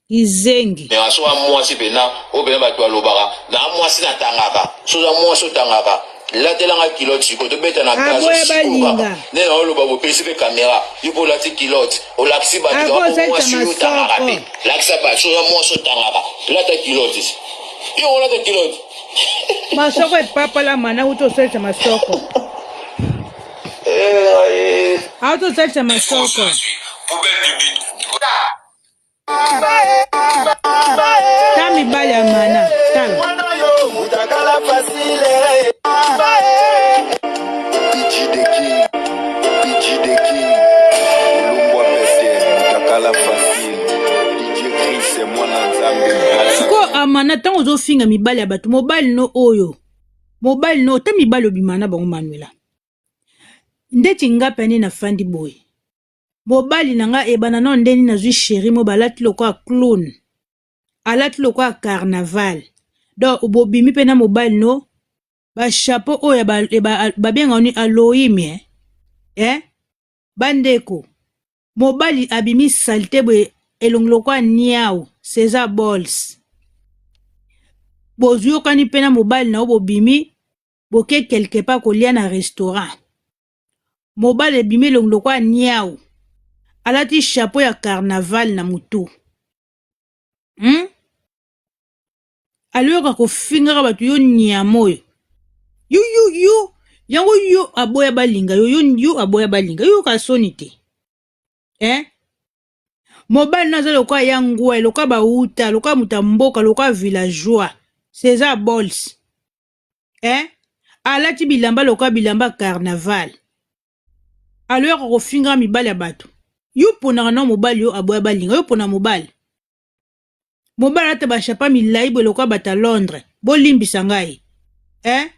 Izengi. Mais so mwasi pena oyo pena bato balobaka na mwasi natangaka so oza mwasi otangaka. Latela nga culotte sikoyo tobeta na gaz Aboya sikoyo balinga. kaka nde na oloba bopesi mpe kamera yo mpe olati culotte olakisi bato Ako kaka po osalisa mwasi oyo otangaka masoko. mpe lakisa bato oza mwasi otangaka lata culotte yo olata culotte Masoko epapala mana uti osalisa masoko. Auti osalisa masoko. Ta mibali ya mana tala. Sikoyo amana ntango ozofinga mibali ya bato mobali no oyo mobali no ta mibali obima na bango manuela ndeti nga pe nde nafandi boye mobali na nga ebanda nao ndeni nazwi cheri mo balati lokola clown alati lokola carnaval donc bobimi pe na mobali no ba chapeau oyo babengaka nini aloimi eh? eh? bandeko mobali abimi salite boye elongi lokola niau cesar bols boyokani mpe na mobali na yo bobimi boke quelque part kolia na restaurant mobali ebimi elongi lokola niau alati chapeau ya carnaval na mutu hmm? aloyoka kofingaka bato yo nyama oyo yo yo yo yango yo aboya balinga yo yo yo aboya balinga yo yoka soni te eh? mobali no aza lokola ya ngwe lokola bauta lokola moto ya mboka lokola villageois cesar bols eh? Alati bilamba lokola bilamba carnaval. Aloyaka kofingaka mibali ya bato. Yo ponaka na mobali yo aboya balinga yo pona mobali. Mobali alata ba chapa milayi boye lokola bato ya Londres. Bolimbisa ngai. Eh?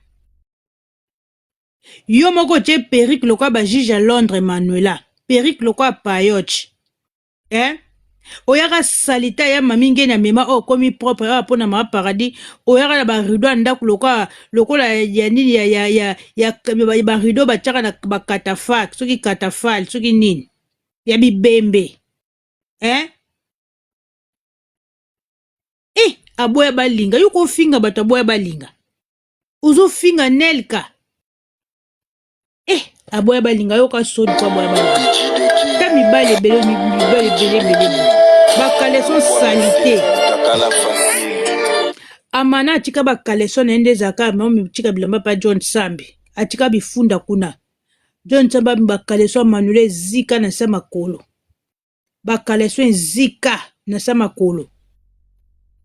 Yo moko otie perruque lokola ba juge ya Londres Manuela. Perruque lokola payoche. Eh? Oyaka salite ya mami ngeni amema oyo okomi propre awa mpo na mama paradis oyaka na barido ya ndako lokola lokola ya nini ya, ya, ya, ya, ya barido batiaka na bakatafak soki katafal soki nini ya bibembe eh? Eh, aboya balinga yo kofinga bato aboya balinga ozofinga nelka eh aboya balinga yoka soni ko aboya balinga ta mibali ebele mibali ebele ebele bakaleson salite amana atika bakaleson na ye nde ezalaka tika bilamba pa john sambi atika bifunda kuna john sambi bakaleson amanula ezika na se makolo ba caleçon ezika na sa makolo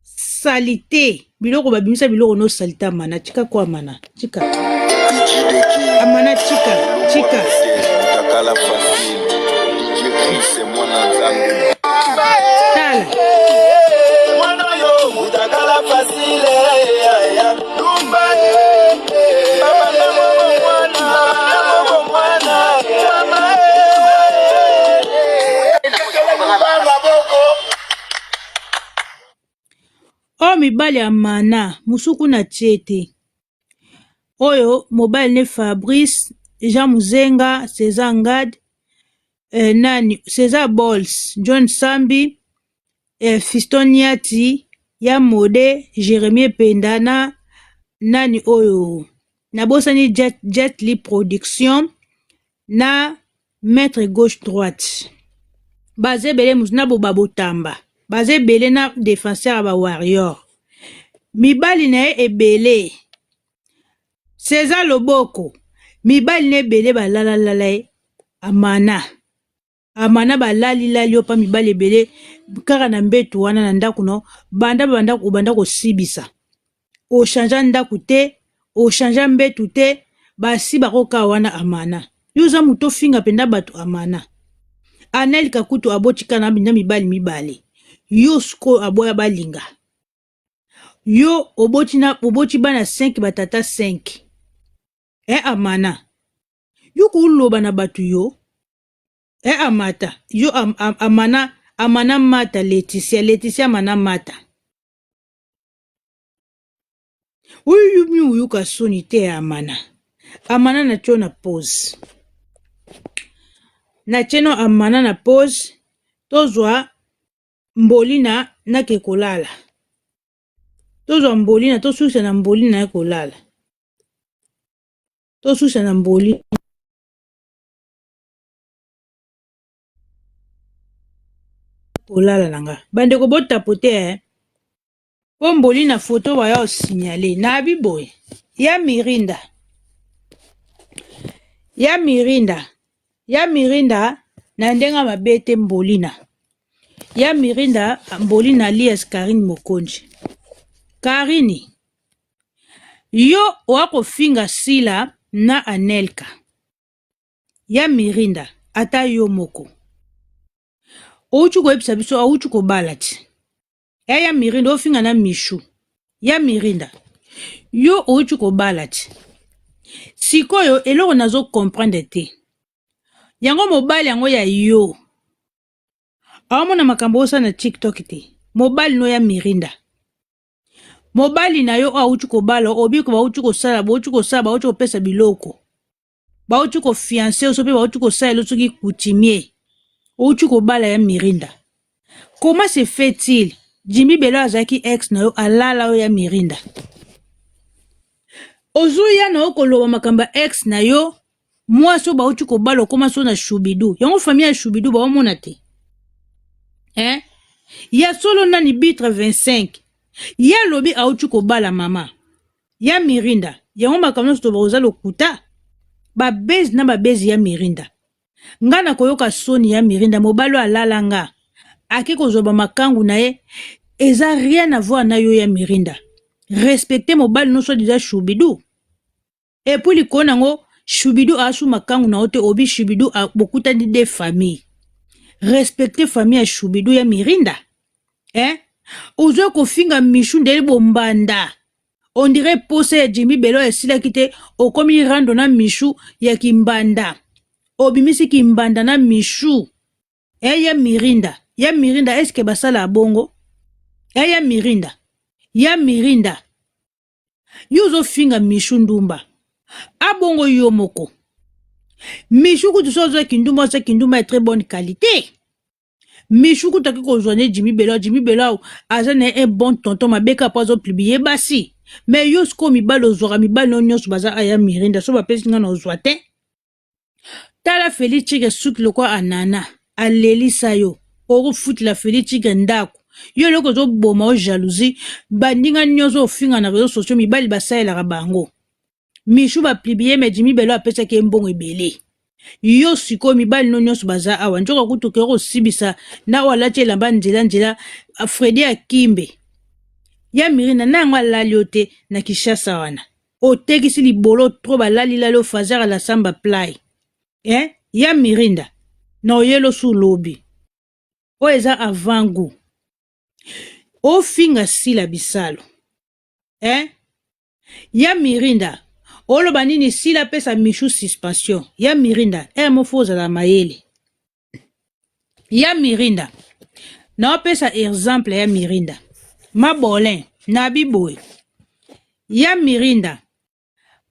salite biloko babimisa biloko no salite amana tika ko amana tika amana tika tika tala Oyo mibali ya mana mosuku na tie te oyo mobali ne Fabrice Jean Muzenga Cesar Ngad eh, nani Cesar Bols John Sambi eh, Fiston Niati ya Mode Jeremie Penda na nani oyo nabosani Jet, Jet Li Production na maitre gauche droite baza ebele mosu na boba botamba baza ebele na defenseur ya ba warrior mibali na ye ebele Cesar loboko mibali na ebele balalalala ye amana amana balali lali yo pa mibali ebele kaka na mbetu wana na ndako no banda banda obanda kosibisa ochangea ndako te ochangea mbetu te basi bakoka wana amana yo oza moto ofinga mpenza bato amana anelka kutu abotika na na mibali mibale yo sikoyo aboya balinga yo oboti na oboti bana 5 batata 5 e amana yo koloba na bato yo e amata yo am, am, amana amana mata leticia leticia amana mata oyo mi oyoka soni te ya amana amana na tio na pause na tie no amana na pause tozwa mbolina nake kolala tozwa mbolina tosukisa na mbolina ya kolala. Tosusa na mboli. Kolala na nga. Bandeko botapote eh. Po mboli na photo baya osignale. Nabi boye. Ya Mirinda. Ya Mirinda. Ya Mirinda na ndenge mabe te mbolina. Ya Mirinda mbolina alias Karine Mokonzi. Karine yo oa kofinga Sila na Anelka. Ya Mirinda ata yo moko. Outi koyebisa biso auti kobala ti. Ya ya Mirinda ofinga na Michou. Ya Mirinda yo outi kobala ti. Sikoyo eloko nazo comprendre te. Yango mobali yango ya yo. Aomona makambo osala na TikTok te. Mobali no ya Mirinda. Mobali na yo oyo auti kobala obiko bauti kosala bauti kosala bauti kopesa biloko. Bauti ko fiance yo so pe bauti kosalela yo soki coutumier. Outi kobala ya Mirinda. Comment se fait-il Jimmy Belo azalaki ex na yo alala yo ya Mirinda. Ozoya na yo koloba makambo ya ex na yo mwasi oyo bauti kobala okoma so na shubidu yango famille ya shubidu baomona te eh? Ya solo nani bitre 25 ye alobi auti kobala mama ya mirinda yango makambo nyonso toloba oza lokuta babezi na babezi ya mirinda nga nakoyoka soni ya mirinda mobali oyo alala nga ake kozwa bamakangu na ye eza rien à voir na yo ya mirinda respecte mobali no soit disant shubidu epuis likolo nango shubidu asu makangu na yo te obi shubidu bokutani de famille respecte famille ya shubidu ya mirinda eh? Ozwa kofinga Michou ndele bombanda on dirait posa ya Jimmy Belo esilaki te okomi rando na Michou ya kimbanda obimisi kimbanda na Michou eh ya Mirinda ya Mirinda est-ce que basala bongo eh ya Mirinda ya Mirinda yo ozofinga Michou ndumba abongo yo moko Michou kutu so ozwa kindumba ozwa kindumba ya très bonne qualité Michou kutu ake kozwa ne Jimmy Belo Jimmy Belo aza na ye un bon tonton mabe kaka po azo publier basi mais yo sikoyo mibali ozwaka mibali no nyonso baza aya mirinda so bapesi nga na ozwa te tala Felix Tigre suki lokola anana alelisa yo okofutela Felix Tigre ndako yo eloko ozoboma o jalousie bandinga nyonso ofinga na réseaux sociaux mibali basalelaka bango Michou ba publie mais Jimmy Belo apesaki ye mbongo ebele. Yo sikoyo mibali no nyonso baza awa nzoka kutu okoki kosibisa na oyo alati elamba nzela nzela Fredi Akimbe ya Mirina na yango alali yo te na Kinshasa wana otekisi libolo trop balali lali yo fazara la samba play eh ya Mirinda na oyelo su lobi oyo eza avant goût ofinga sila bisalo eh Ya mirinda oloba nini sila apesa michou suspension ya mirinda heure moko faut ozala mayele ya mirinda naopesa exemple ya mirinda mabolin nabi boye ya mirinda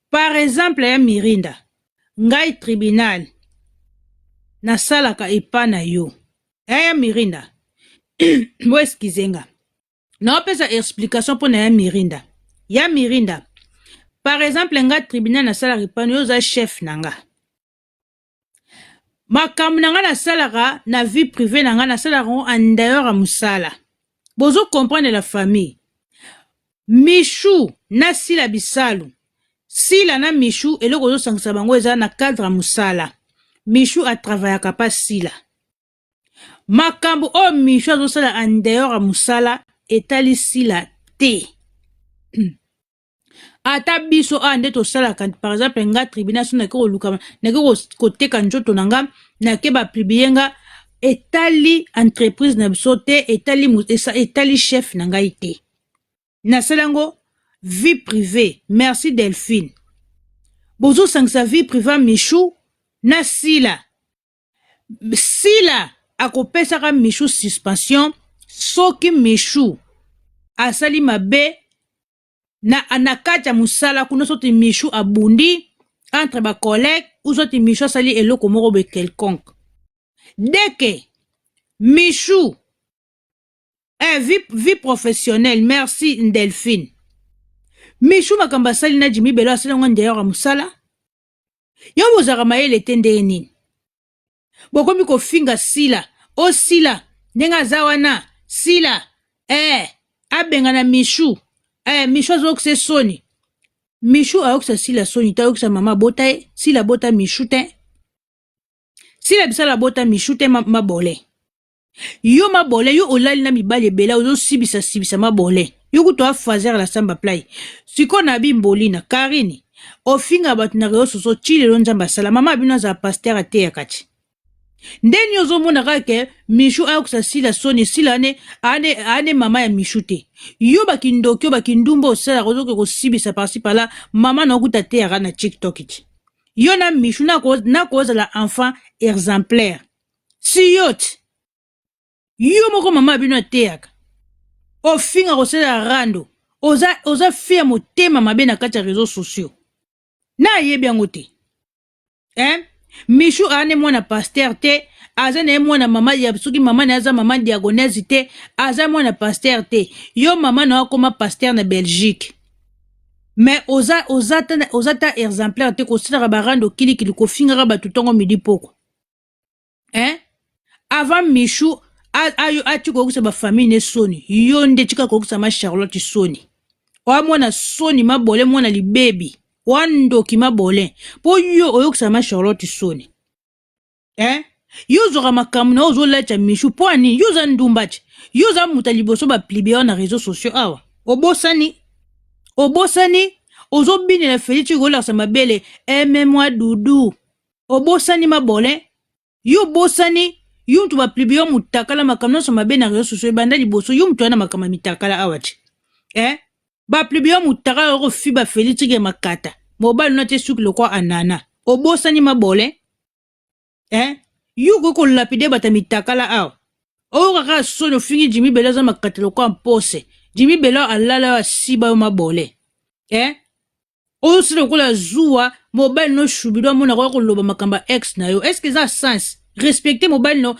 par exemple ya mirinda ngai tribunal nasalaka epa na yo eh, ya mirinda bo excuse nga naopesa explication mpo na ya mirinda ya mirinda par exemple nga tribunal nasalaka epano yo oza chef na nga makambo na nga nasalaka na vie privée na nga nasalaka yango en dehors ya mosala bozo comprendre la famille michou na sila bisalu sila na michou eloko ozosangisa bango eza na cadre ya mosala michou atravayaka pa sila Makambo oyo Michou azosala en dehors ya musala etali Sila te. Ata biso awa nde tosalaka par exemple nga tribunal so nake koluka nake koteka nzoto na nga nake ba publier nga etali entreprise na biso te etali, etali chef na ngai te nasala yango vie privée merci Delphine bozosangisa vie privée ya Michou na Sila Sila akopesaka Michou suspension soki Michou asali mabe na, na kati ya mosala kuna soki Michou abundi entre ba collègues ou soki Michou asali eloko moko boye quelconque dès que Michou eh, vie, vie professionnelle merci Delphine Michou makambo asali na Jimmy Belo asali yango en dehors ya mosala. Yo bozalaka mayele te ndenge nini? Bokomi kofinga Sila, o Sila ndenge aza wana, Sila eh abengana Michou. Eh Michou azokisa soni. Michou ayokisa Sila soni te, ayokisa mama abota ye, Sila abota Michou te. Sila bisala abota Michou te mabole. Yo mabole yo olali na mibali ebele ozosibisa sibisa mabole. Yo kutu a fazer la samba play. Siko na bi mbolina Karine ofinga bato na réseaux sociaux ti lelo Nzambe asala mama bino azala pasteur ateyaka ti. Ndeni ozomona kaka ke Michou ayokisa Sila soni Sila ane ane ane mama ya Michou te. Yo bakindoki yo bakindumba osalaka ozoke kosibisa parci par là mama na okuta ateyaka na TikTok ti. Yo na Michou nakozala enfant exemplaire. Si yo ti yo moko mama bino ateyaka ofinga kosala rando oza oza fille ya motema mabe na kati ya réseaux sociaux na ayebi yango te eh? Michou aza ne mwana pasteur te, aza na ye mwana mama ya soki mama na ye aza mama diagonese te, aza mwana pasteur te. Yo mama na yo akoma pasteur na Belgique mais oza oza ta oza ta exemplaire te, kosalaka barando kilikili, kofingaka bato ntongo midi pokwa eh? Avant Michou atika koyokisa bafamille ne soni, yo nde tika koyokisa ma Charlotte soni. Oya mwana soni mabole, mwana libebi, oya ndoki mabole, mpo yo oyokisa ma Charlotte soni eh? Yo ozwaka makambo na yo ozolatya Michou mpo ani? Yo oza ndumba ti, yo oza moto ya liboso baplibe yo na réseaux sociaux awa. Obosani, obosani ozobinela Félix kolakisa mabele eme mwa dudu, obosani mabole. Yo obosani yo mutu baplibe yo mutakala, makambo nyonso mabe na réseaux sociaux ebanda liboso yo mutu aya na makambo ya mitakala awa ti eh? Baplibe yo mutakala okofiba Félix ke makata mobali no te suki lokwa anana, obosani mabole eh? Yo okoki kolapide bato ya mitakala awa, oyoka kaka soni ofingi Jimmy Belo aza makata lokwa mpose. Jimmy Belo alala yo asiba yo mabole eh? Oyo si lokola zuwa mobali no shubido amona koya koloba makambo ya ex na yo, est ce que eza sens respecte mobali no?